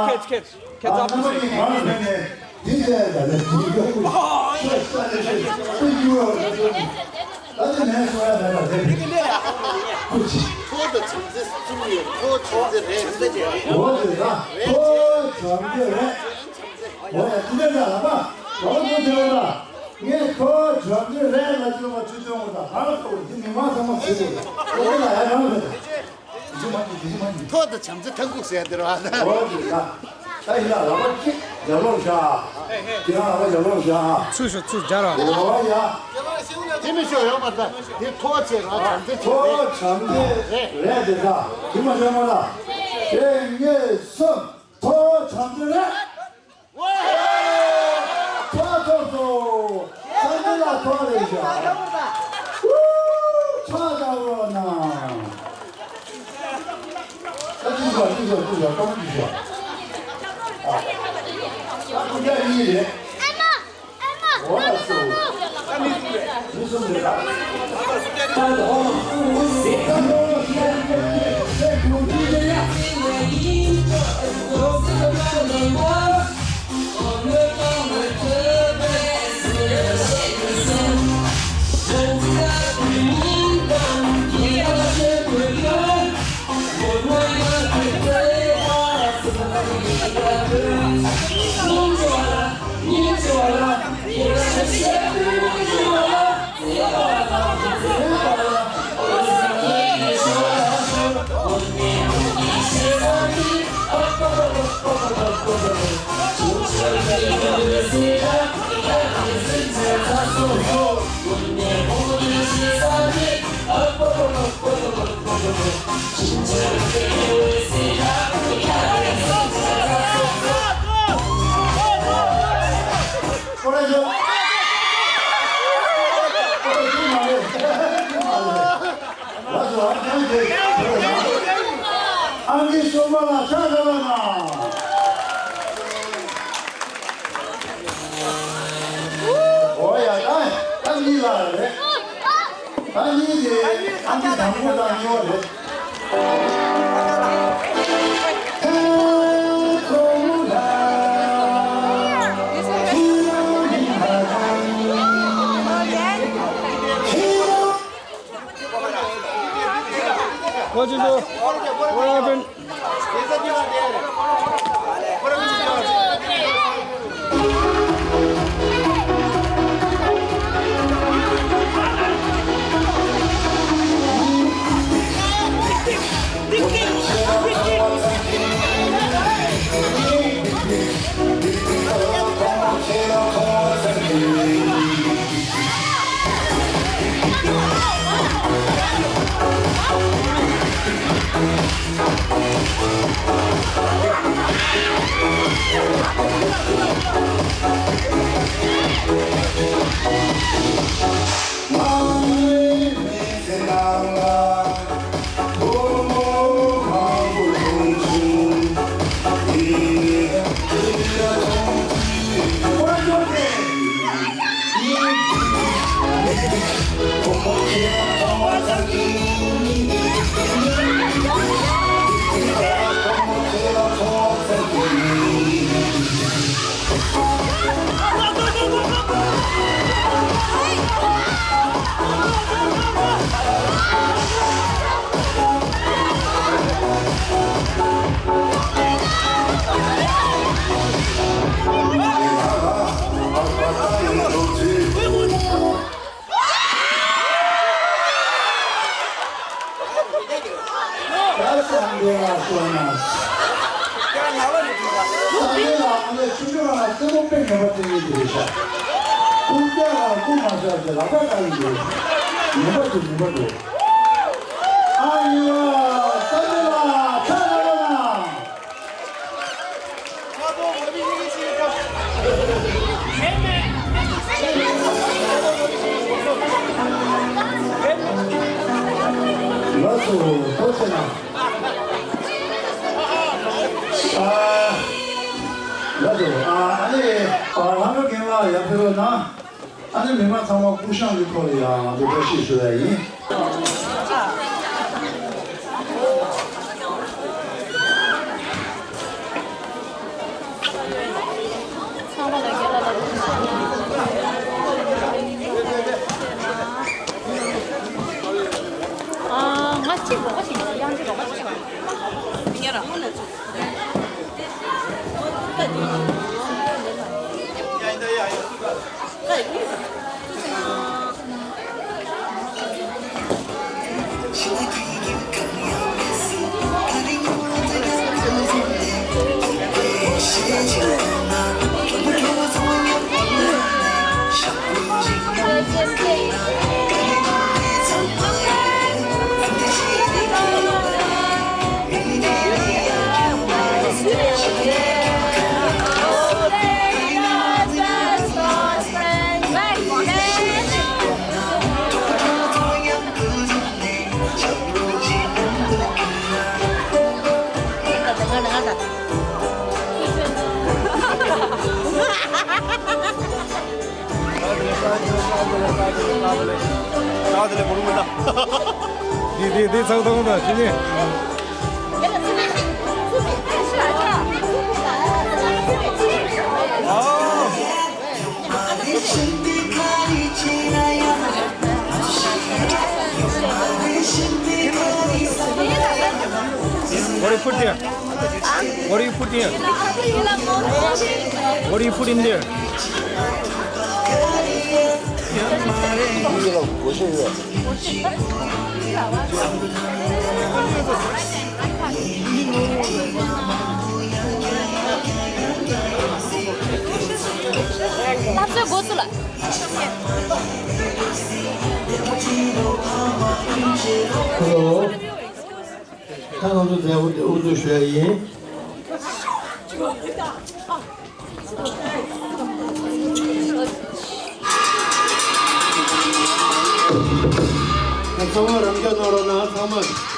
ཁྱེད་ཁྱེད་ཁྱེད། ཁྱེད་ཚོ་ཨ་ནི་གི་གང་ལ་ཕན་ནས་འདི་ལས་ད་ལས་འདི་ལས་ཤ་ཤ་ལས་ཤ་ཤ་ཡུ་རོ་ད་ལས་ད་ལས་ནས་སོ་ཡ་ད་ལ་ལས་ཁུ་ཅི། ཐོ་ད་བྱམས་བརྩེ་གསུམ་ཡོད། ཐོ་བྱམས་བརྩེ་རེད། འོ་དེ་ད་ཐོ་བྱམས་བརྩེ་རེད། འོ་ཡ་འདི་ལས་ད་ལ་མ་ལོ་ཐོ་དེ་བ་ད་ངས་ཐོ་བྱམས་བརྩེ་རེད་ལ་ཅི་མ་ཅི་ཅོང་བ་ད་ཧ་ལ་ཐོ་འདི་མི་མ་ཚང་མ་ཚུད་དེ་འོ་དེ་ལ་ཡ་རང་རེད། དེ་མ་ཡིན། དེ་མ་ཡིན། ཐོག་ཏུ་བྱམས་བརྩེ་ཐང་ཁུག་ཟེར་ཡ་དེ་རེད་བ། འོ་དེ་ལ། ད་ཡིན་ལ་ལག་པ་གཅིག་རྒྱབ་ལོག་བཞག་དེ་རང་ལག་པ་རྒྱབ་ལོག་བཞག་ཚུར་ཤོག་ཚུར་སྦྱར་བ། འོ་ཡ། དེ་མི་ཤོག་ཡོང་མ་ད། དེ་ཐོག་ཚེ་རང་བྱམས་བརྩེ་ཆེ་ཐོག་རེད། བྱམས་བརྩེ་རེད་དེ་ད། དེ་མ་ཤོག་མ་ལ། དེ་ངས་སོ་ཐོག་བྱམས་བརྩེ་རེད། ཐོག་ཐོག་ཐོག་ས་འདི་ལ་ཐོག་རེད་ཤག་ཕྱག་བརྡབ་རོགས་གནང་། ཨ་ཅི་ཤོག་ཅི་ཤོག་ཅི་ཤོག་ཀ་མ་ཅི་ཤོག་ཨ་ཁུ་རྒྱ་གཉིས་རེད། འོ་ལགས་སོ། ཨང་ཀི་གསུམ་པ་ལ་ཕྱག་བརྡབ་པ་དང་། འོ་ཡ་ད་ད་གཉིས་ལ་རེད། ད་གཉིས་དེ་ཨང་ཀི་དང་པོ་དང་གཉིས་པ་རེད། What you do? What happened? ད་སངས་རྒྱས་ལ་གསོལ་ན། སངས་རྒྱས་ལ་ང་ཚོས་ཆུང་ཆུང་རང་ལ་རྩེད་མོ་དཔེ་ངན་པ་རྩེ་གི་འདུག་ཤག་ཀུན་ཀྱང་ལ་ཀུན་མ་ཤར་ཏེ་ལག་པ་བཀག་གི་འདུག་ངན་པ་འདུག་ངན་པ་འདུག་ཨ་ཡོ། སངས་རྒྱས་ལ་ཕྱག་རེ་རེ་གནང་། ལགས་སོ། ཐུགས་རྗེ་གནང་། ཨ། ལགས་སོ། ཨ་ཨ་ནི། ཨ་ལྷ་མོ་རྒན་ལགས་ཡར་ཕེབས་རོགས་གནང་། ཨ་ནི་མི་མང་ཚང་མ་སྐུ་ཞབས་ཀྱི་ཐོག་ལ་ཡང་འདུག་བཀྲ་ཤིས་ཞུ་ཡ་ཡིན། ཚང་མ་ལ་རྒན་ལགས་ལ་ཐུགས་རྗེ་ཆེ་གནང་། ཨ་ང་གཅིག་རོགས་པ་ཞིག་ཡང་གཅིག་རོགས་པ་ཞིག་ཡང་རོགས། འདི་འདི་འདི་ཚགས་ཐོང་དང་ཅི་ནི། What do you put there? What do you put here? What do you put in there? ལགས་སོ། ད་ང་ཚོ་མཛད་སྒོ་འདི་དབུ་འཛུགས་ཞུ་ཡ་ཡིན། ཚང་མ་རང་སྐྱོང་གནང་རོགས་གནང་། ཚང་མ།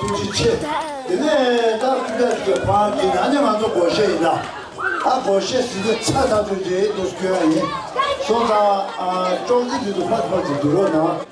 ཐུགས་རྗེ་ཆེ། དེ་ནས་ད་སྐུ་ཕྲེང་གི་ཕ་གི་ཨ་ནི་ང་ཚོ་སྒོར་གཞས་ཡིན་ན། ཨ་སྒོར་གཞས་ཟིན་ཚེ་ཚ་ཐག་ཆོད་རེད་འདུག་སྐྱོན་ཡིན། སོང་ཙང་ཨ་ཅོག་ཙེ་དེ་ཚོ་ཕར་ཕར་ཚུར་འདུག་རོགས་གནང་།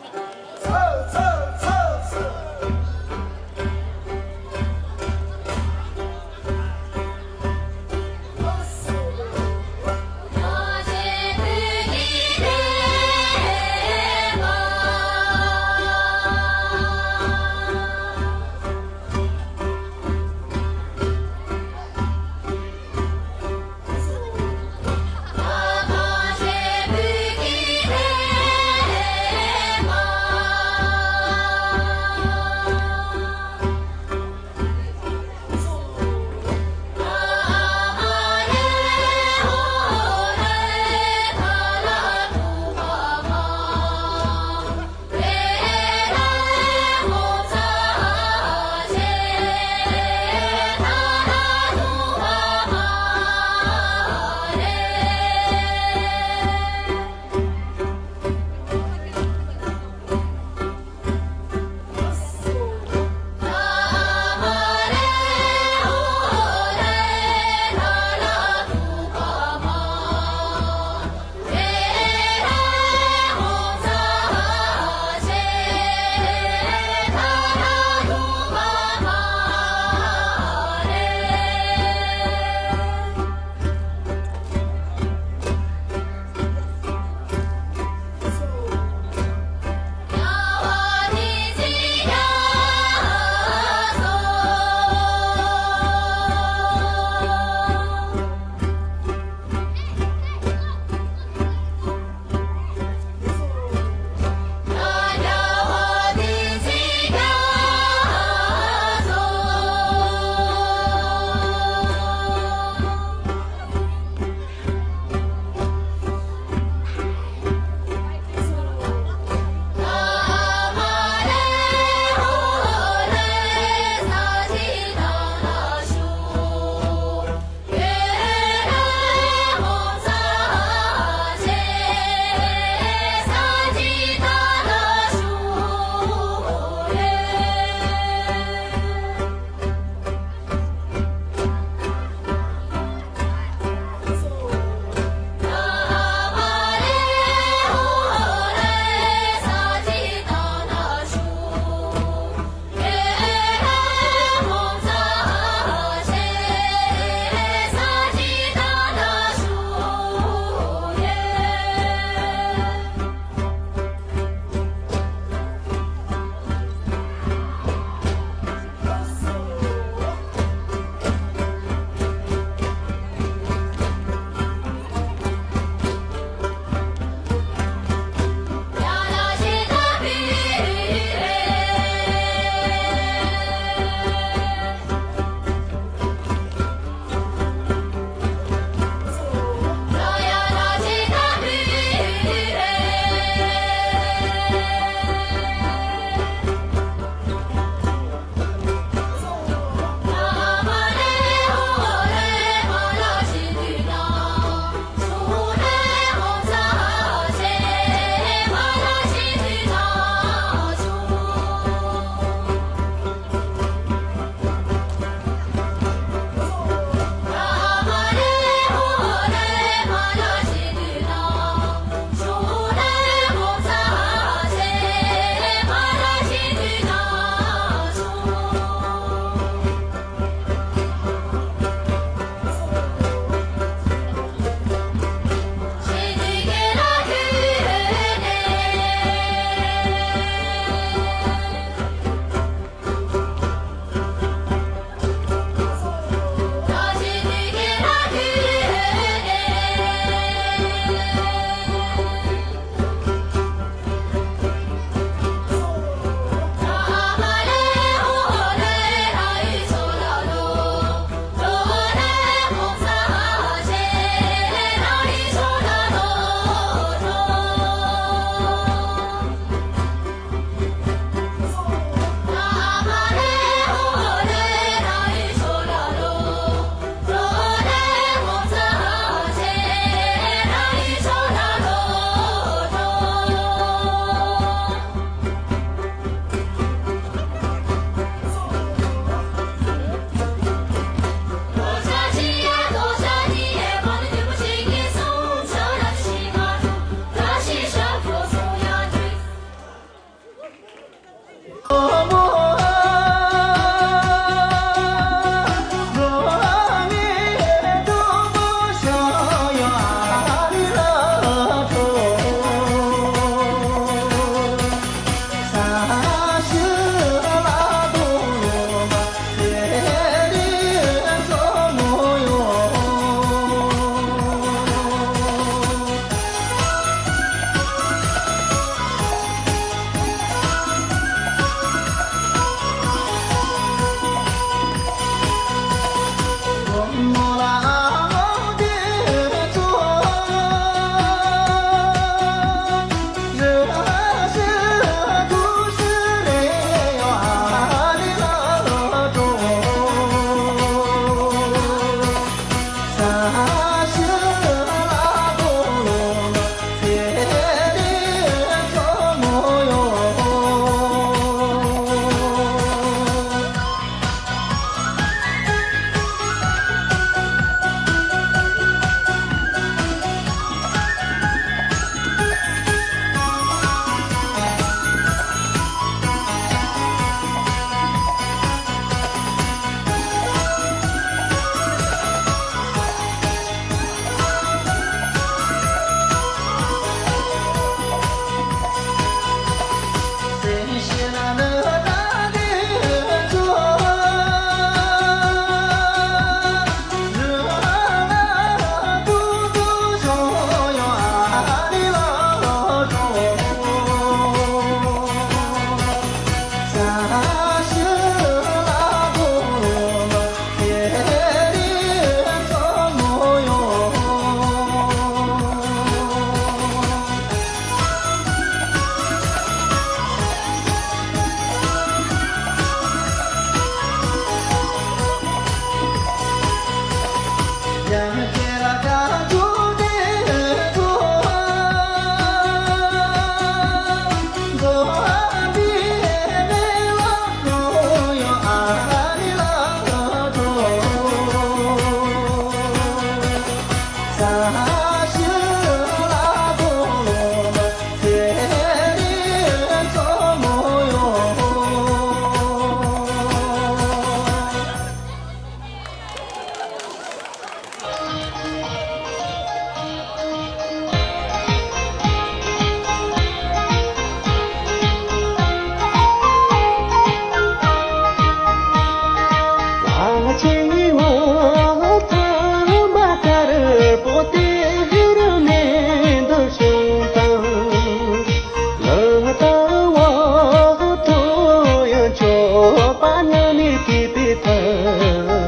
སྐྱེས་པའི་ཕ་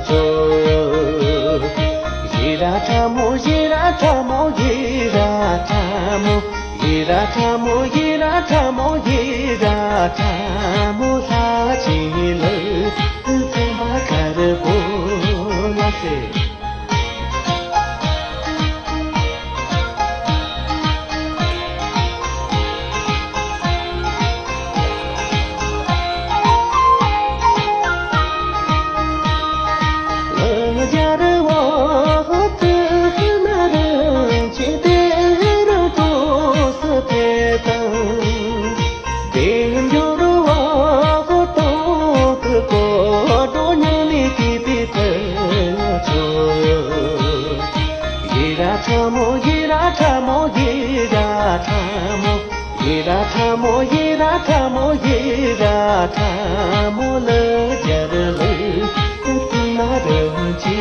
ཆོས། ཡེ་ར་ཁྲ་མོ་ཡེ་ར་ཁྲ་མོ་ཡེ་ར་ཁྲ་མོ། ཡེ་ར་ཁྲ་མོ་ཡེ་ར་ཁྲ་མོ་ཡེ་ར་ཁྲ་མོ། ལྷ་ཆེན་ལགས་ཚན་པ་དཀར་པོ་ལ་ཟེར། ཡེ་ར་ཁྲ་མོ་ཡེ་ར་ཁྲ་མོ་ཡེ་ར་ཁྲ་མོ། ཡེ་ར་ཁྲ་མོ་ཡེ་ར་ཁྲ་མོ་ཡེ་ར་ཁྲ་མོ། ལ་རྒྱ་ར་ལ་ཏུ་ན་ར་ཅི་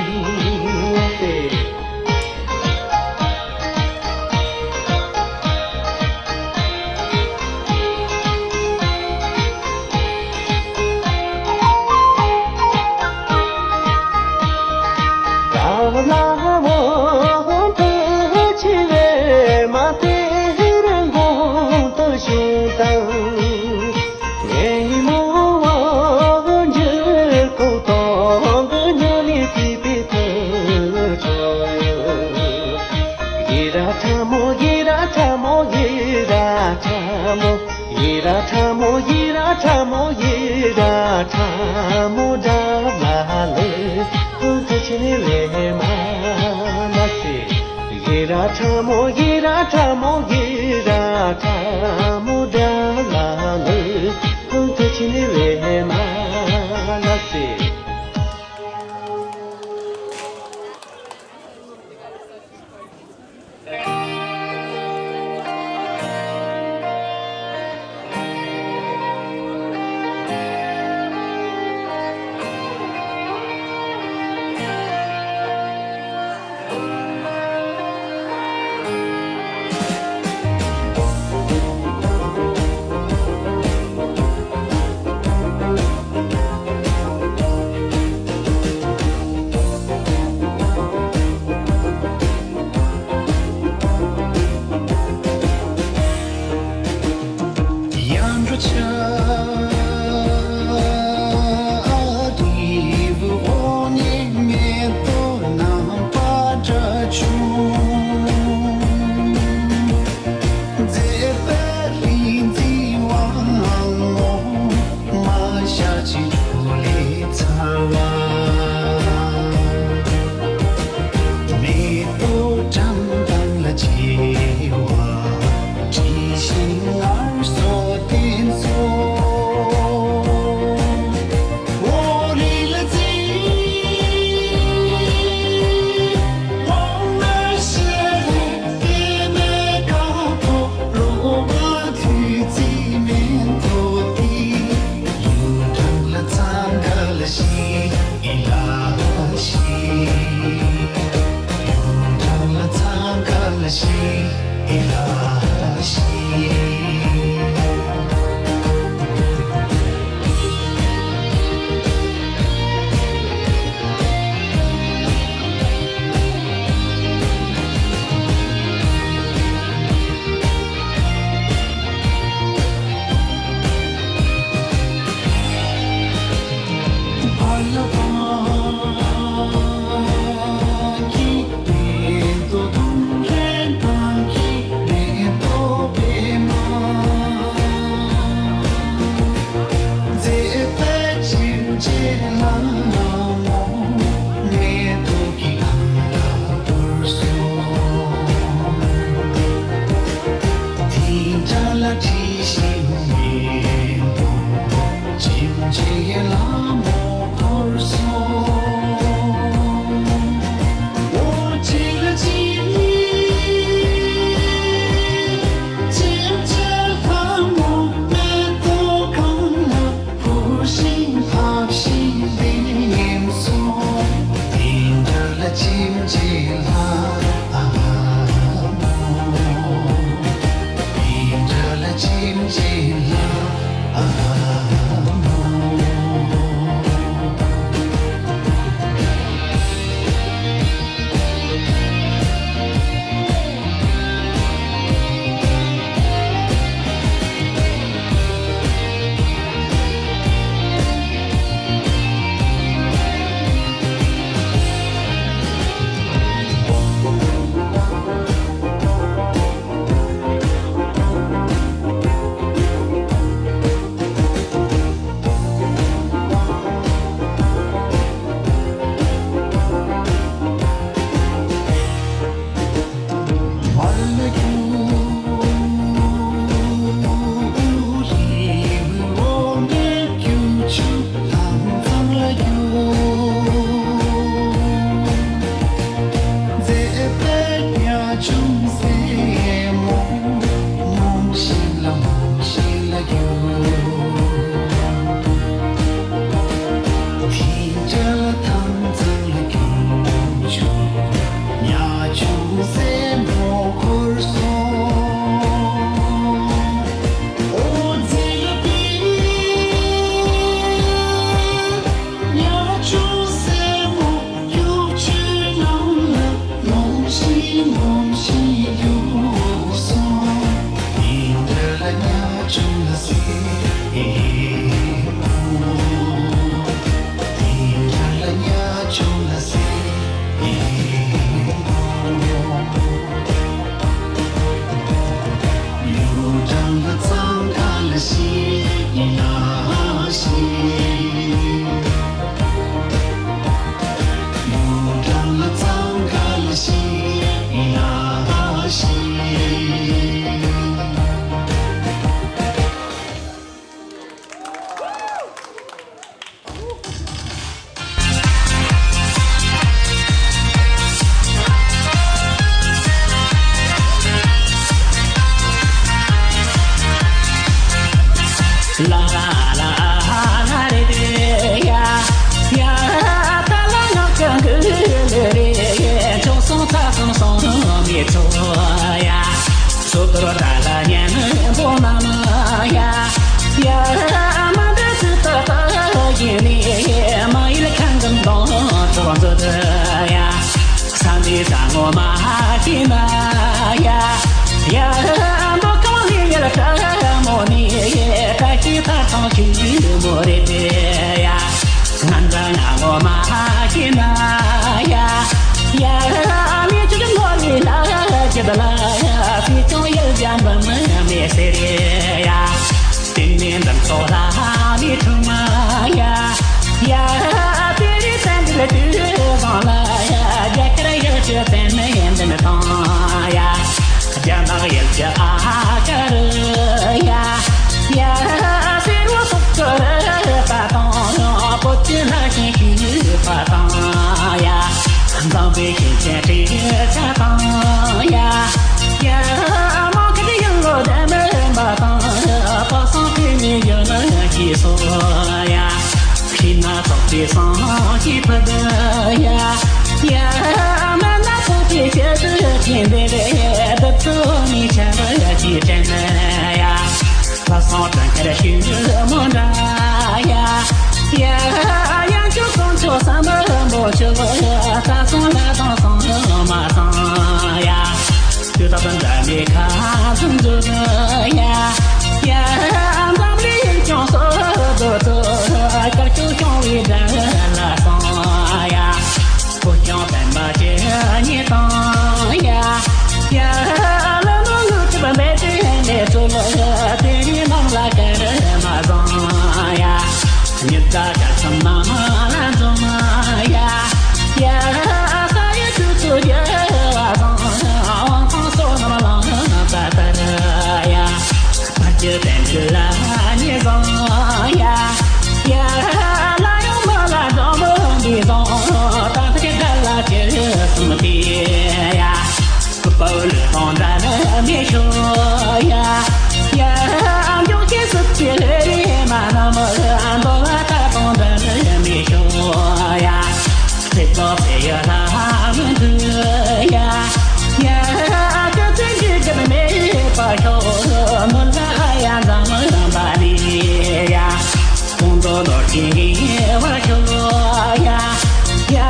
ལ་ཏེ། ཡེ་ར་ཁྲ་མོ་ཡེ་ར་ཁྲ་མོ་ཡེ་ར་ཁྲ་མོ། ཡེ་ར་ཁྲ་མོ་ཡེ་ར་ཁྲ་མོ་ཡེ་ར་ཁྲ་མོ། དགྲ་ལ་ལུ་ཧུ་ཙི་ཆི་ནི་ལེ་མ་ན་སེ། ཡེ་ར་ཁྲ་མོ་ཡེ་ར་ཁྲ་མོ་ཡེ་ར་ཁྲ་མོ། དགྲ་ལ་ལུ་ཧུ་ཙི་ཆི་ནི་ལེ་མ་ན་སེ། ཟོ་ཡ། ས་འདི་ས་ངོ་མ་ཤི་ན་ཡ། ཡ། མདོ་ཁམས་ལི་ཡར་ཁྲ་མོ་ནི་ཡེ་ཁྲ་ཤི་ཐ་ཐང་ཁྱི་མོ་རེད་ཡ། ང་འདྲ་ང་ངོ་མ་ཤི་ན་ཡ། ཡ། མི་ཆུ་ཆུ་ནོ་ནི་ལ་ཅི་ད་ལ་ཡ། སི་ཆུང་ཡེ་རྒྱ་འབམ་མེ་སེ་རེ་ཡ། དེ་ནས་འདམ་ཚོགས་ལ་མི་ཐུང་མ་ཡ། ཡ། དེ་རིང་བཙན་འཛུལ་དུས་བཟང་ལ་ཡ། རྒྱ་གར་ཡུལ་གྱི་བཙན་མི་ཡན་འདི་མི་ཐང་ཡ། རྒྱ་ནག་ཡུལ་གྱི་ཨ་ཀ་རུ་ཡ། ཡ། སེ་རུ་སོག་གི་རུ་པ་དང་། བོད་ཀྱི་ལྷ་ཆེན་ཞུ་པ་དང་ཡ། འཛམ་བུའི་ཞིང་ཆེན་ཁྲི་ཆ་དང་ཡ། ཡ། མ་ཁ་ཡུལ་ལོ་དེ་མེ་མ་དང་། པ་སང་ཁི་མི་ཡོད་ན་ཁྱི་སོ་ཡ། ཁྱི་ན་ཐོག་ཁྱི་སང་ཁྱི་ཕ་དེ་ཡ། ཡ། མ་ན་ཐོག་ཁྱི་ཆེ་དུ་ཁྱི་འདི་རེད། དུ་ཐུ་མི་ཆ་ན་ཁྱི་ཆེ་ན་ཡ། ལྷ་སང་དྲན་ཁར་ཤུལ་མོ་འདྲ་ཡ། ཡ། ཡང་ཁྱོད་སོང་ཆོག་བསམ་པ་མོ་ཆོག་ད་སོང་ལ་དང་སོང་མ་སོང་ཡ། དུས་ད་དུང་འདྲ་མེད་ཁ་ཟུམ་འཛུལ་ཡ། ཡ། འཛམ་གླིང་ཡུལ་ལྗོངས་སོ་སོ་དུ་དཀར་ཕྱོགས་སྐྱོང་བའི་འདྲ་ལ་སོང་ཡ། བུ་སྐྱོང་བསྟན་པ་ཇེ་ཉེ་དང་ཡ། ཡ། ལ་ནོ་ལུ་གྲུབ་མེད་དེ་ནས་ཚུལ་དེ་ནི་ནང་ལ་གར་མ་བཟང་ཡ། ཉི་ཟླ་གར་སམ་ནང་ལ་འཛོམས་ཡ། ཡ། ས་ཡི་དུས་ཚོད་རྒྱལ་བ་དང་། དབང་ཐང་སོ་ནམ་ལང་པ་ལྟར་ཡ། བར་གྱི་བསྟན་འགྲོ་ལ་ཉེ་བཟང་ཡ། ཡ། ལ་ཡོང་མ་ལ་འགྲོ་མོ་འདི་དང་། ད་ཐག་གི་ད་ལ་ཅི་སུམ་དེ་ཡ། པའོ་ལི་ཐོང་ད་ལ་མི་ཤོ་ཡ། ཡ། འཇོག་ཅེས་སུ་ཅི་ལེ་རེ་མ་ན་མ་འདོ་བ་ད་ཐོང་ད་ལ་མི་ཤོ་ཡ། ཚེ་ཐོག་པའི་ཡ་ལ་མི་འདུ་ཡ། ཡ། སྐད་ཅིག་གི་མེད་པ་ཤོ་ནོར་ལ་ཡ་འཛམ་པ་ནི་ཡ། ཀོང་རྡོ་རྡོ་རྗེ་བ་ཤོ་ཡ། ཡ།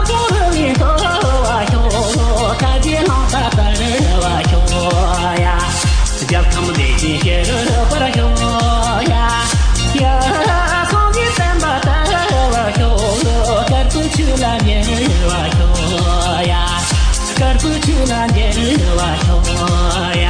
ཀོང་རུ་ཡི་ཐོ་བ་ཤོ། ཁ་ཆེ་ལོང་ས་ལྟར་བ་ཤོ་ཡ། རྒྱལ་ཁམས་བདེ་ཆེན་ཤེས་རུ་པར་ཤོ་ཡ། ཡ། སངས་རྒྱས་བསྟན་པ་དར་བ་ཤོ། དཀར་པོའི་ཆོས་ལ་འགྱུར་བ་ཤོ་ཡ། དཀར་པོའི་ཆོས་ལ་འགྱུར་བ་ཤོ་ཡ།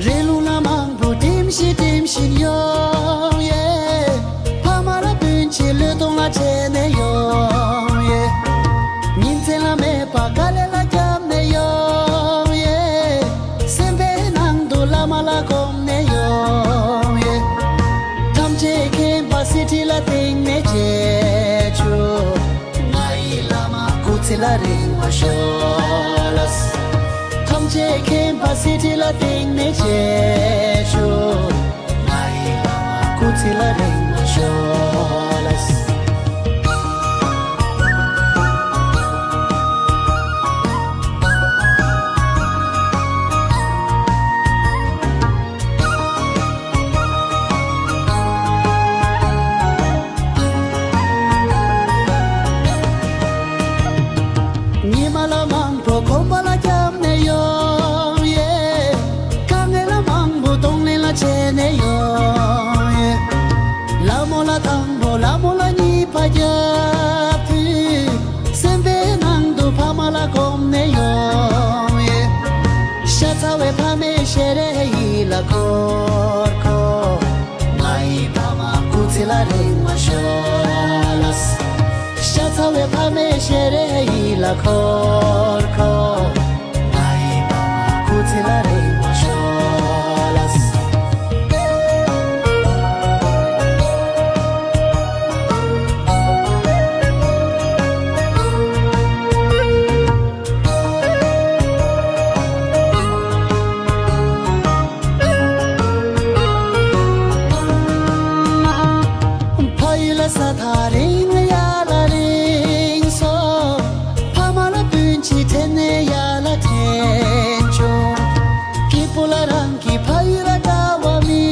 རི་ལུང་ལ་མང་པོ་ལྡེམ་བཞིན་ལྡེམ་བཞིན་ཡོང་ཡེ། ཕ་མ་ལ་སྤུན་མཆེད་བློས་གཏོང་ལ་བྱས་ནས་ཡོང་ཡེ། ཉིན་མཚན་ལ་མེད་པ་དཀའ་ལས་ལ་བརྒྱབ་ནས་ཡོང་ཡེ། སེམས་པའི་ནང་དུ་བླ་མ་ལ་སྒོམ་ནས་ཡོང་ཡེ། ཐམས་ཅད་མཁྱེན་པ་གསེར་ཁྲི་ལ་བརྟེན་ནས་མཇལ་ཆོག་ང་ཡི་བླ་མ་སྐུ་ཚེ་ལ་རིང་བ་ཤོག་ལགས། ཐམས་ཅད་མཁྱེན་པ་གསེར་ཁྲི་ལ་བརྟེན་ནས་མཇལ་ཆོག་ང་ཡི་བླ་མ་སྐུ་ཚེ་ལ་རིང་བ་ཤོག་ལགས། ཉི་མ་ལ་མང་པོ་གོམ་པ་ལ་བརྒྱབ་ནས་ཡོང་ཡེ། དཀའ་ངལ་ལ་མང་པོ་གདོང་ལེན་ལ་བྱས་ནས་ཡོང་ཡེ། ལ་མོ་ལ་དང་པོ་ལ་མོ་ལ་གཉིས་པ་རྒྱབ་དུས། སེམས་པའི་ནང་དུ་ཕ་མ་ལ་སྒོམ་ནས་ཡོང་ཡེ། ཤ་ཚ་བའི་ཕ་མའི་ཞལ་རས་ཡིད་ལ་འཁོར་འཁོར། ང་ཡི་ཕ་མ་སྐུ་ཚེ་ལ་རིང་བ་ཤོག་ལགས། ཤ་ཚ་བའི་ཕ་མའི་ཞལ་རས་ཡིད་ལ་འཁོར་འཁོར། ང་ཡི་ཕ་མ་སྐུ་ཚེ་ལ་རིང་བ་ཤོག་ལགས། ཕ་ཡུལ་ལ་ས་ཐག་རིང་ཡར་ལ་རིང་སོང་། ཕ་མ་ལ་སྤུན་མཆེད་དྲན་ནས་ཡར་ལ་དྲན་བྱུང་། སྐྱིད་པོ་ལ་རང་གི་ཕ་ཡུལ་ལ་འདྲ་བ་མི་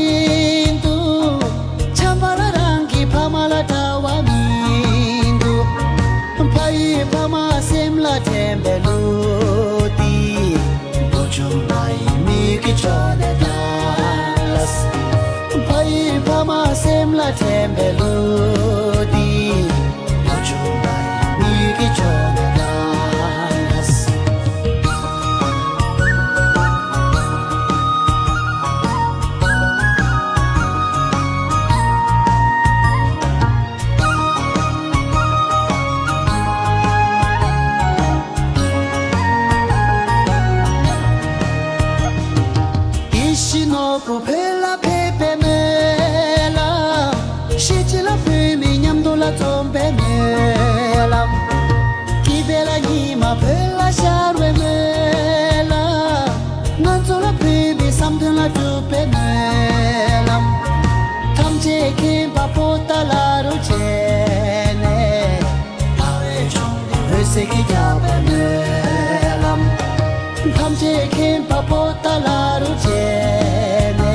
འདུག་ཆམ་པ་ལ་རང་གི་ཕ་མ་ལ་འདྲ་བ་མི་འདུག་ཕ་ཡུལ་ཕ་མ་སེམས་ལ་དྲན་པའི་གླུ་འདི། བུ་ཆུང་ང་ཡི་མིག་གི་ཕྱོགས་ནས་ལྟ་ལ། ཕ་ཡུལ་ཕ་མ་སེམས་ལ་དྲན་པའི་གླུ་འདི། བུ་ཆུང་ང་ཡི་མིག་གི་ཕྱོགས་ནས་ལྟ་ལ། དེ་བཞིན་ནོར་བུ་བོད་ལ་ཕེབས་པའི་སྨོན་ལམ། ཤེས་བྱ་ལ་བོད་མི་མཉམ་དུ་ལ་འཛོམས་པའི་སྨོན་ལམ། སྐྱིད་པའི་ལ་ཉི་མ་བོད་ལ་ཤར་བའི་སྨོན་ལམ། ང་ཚོ་ལ་བོད་མི་བསམ་དོན་ལ་འགྲུབ་པའི་སྨོན་ལམ། ཐམས་ཅད་མཁྱེན་པ་པོ་ཏཱ་ལ་རུ་བྱས་ནས། ལྷ་བའི་ལྗོངས་འདི་འོད་ཟེར་གྱིས་ཁྱབ་པའི་སྨོན་ལམ། ཐམས་ཅད་མཁྱེན་པ་པོ་ཏཱ་ལ་རུ་བྱས་ནས།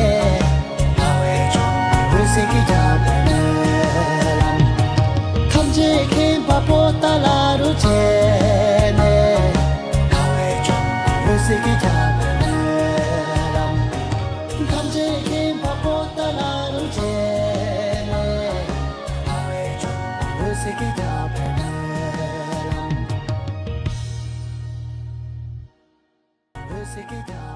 ལྷ་བའི་ལྗོངས་འདི་འོད་ཟེར་གྱིས་ཁྱབ་པའི་སྨོན་ལམ། ཐམས་ཅད་མཁྱེན་པ་པོ་ཏཱ་ལ་རུ་བྱས་ནས། ལྷ་བའི་ལྗོངས་འདི་འོད་ཟེར་གྱིས་ཁྱབ་པའི་སྨོན་ལམ། ཐམས་ཅད་མཁྱེན་པ་པོ་ཏཱ་ལ་རུ་བྱས། ཚིག་གི་ཐ་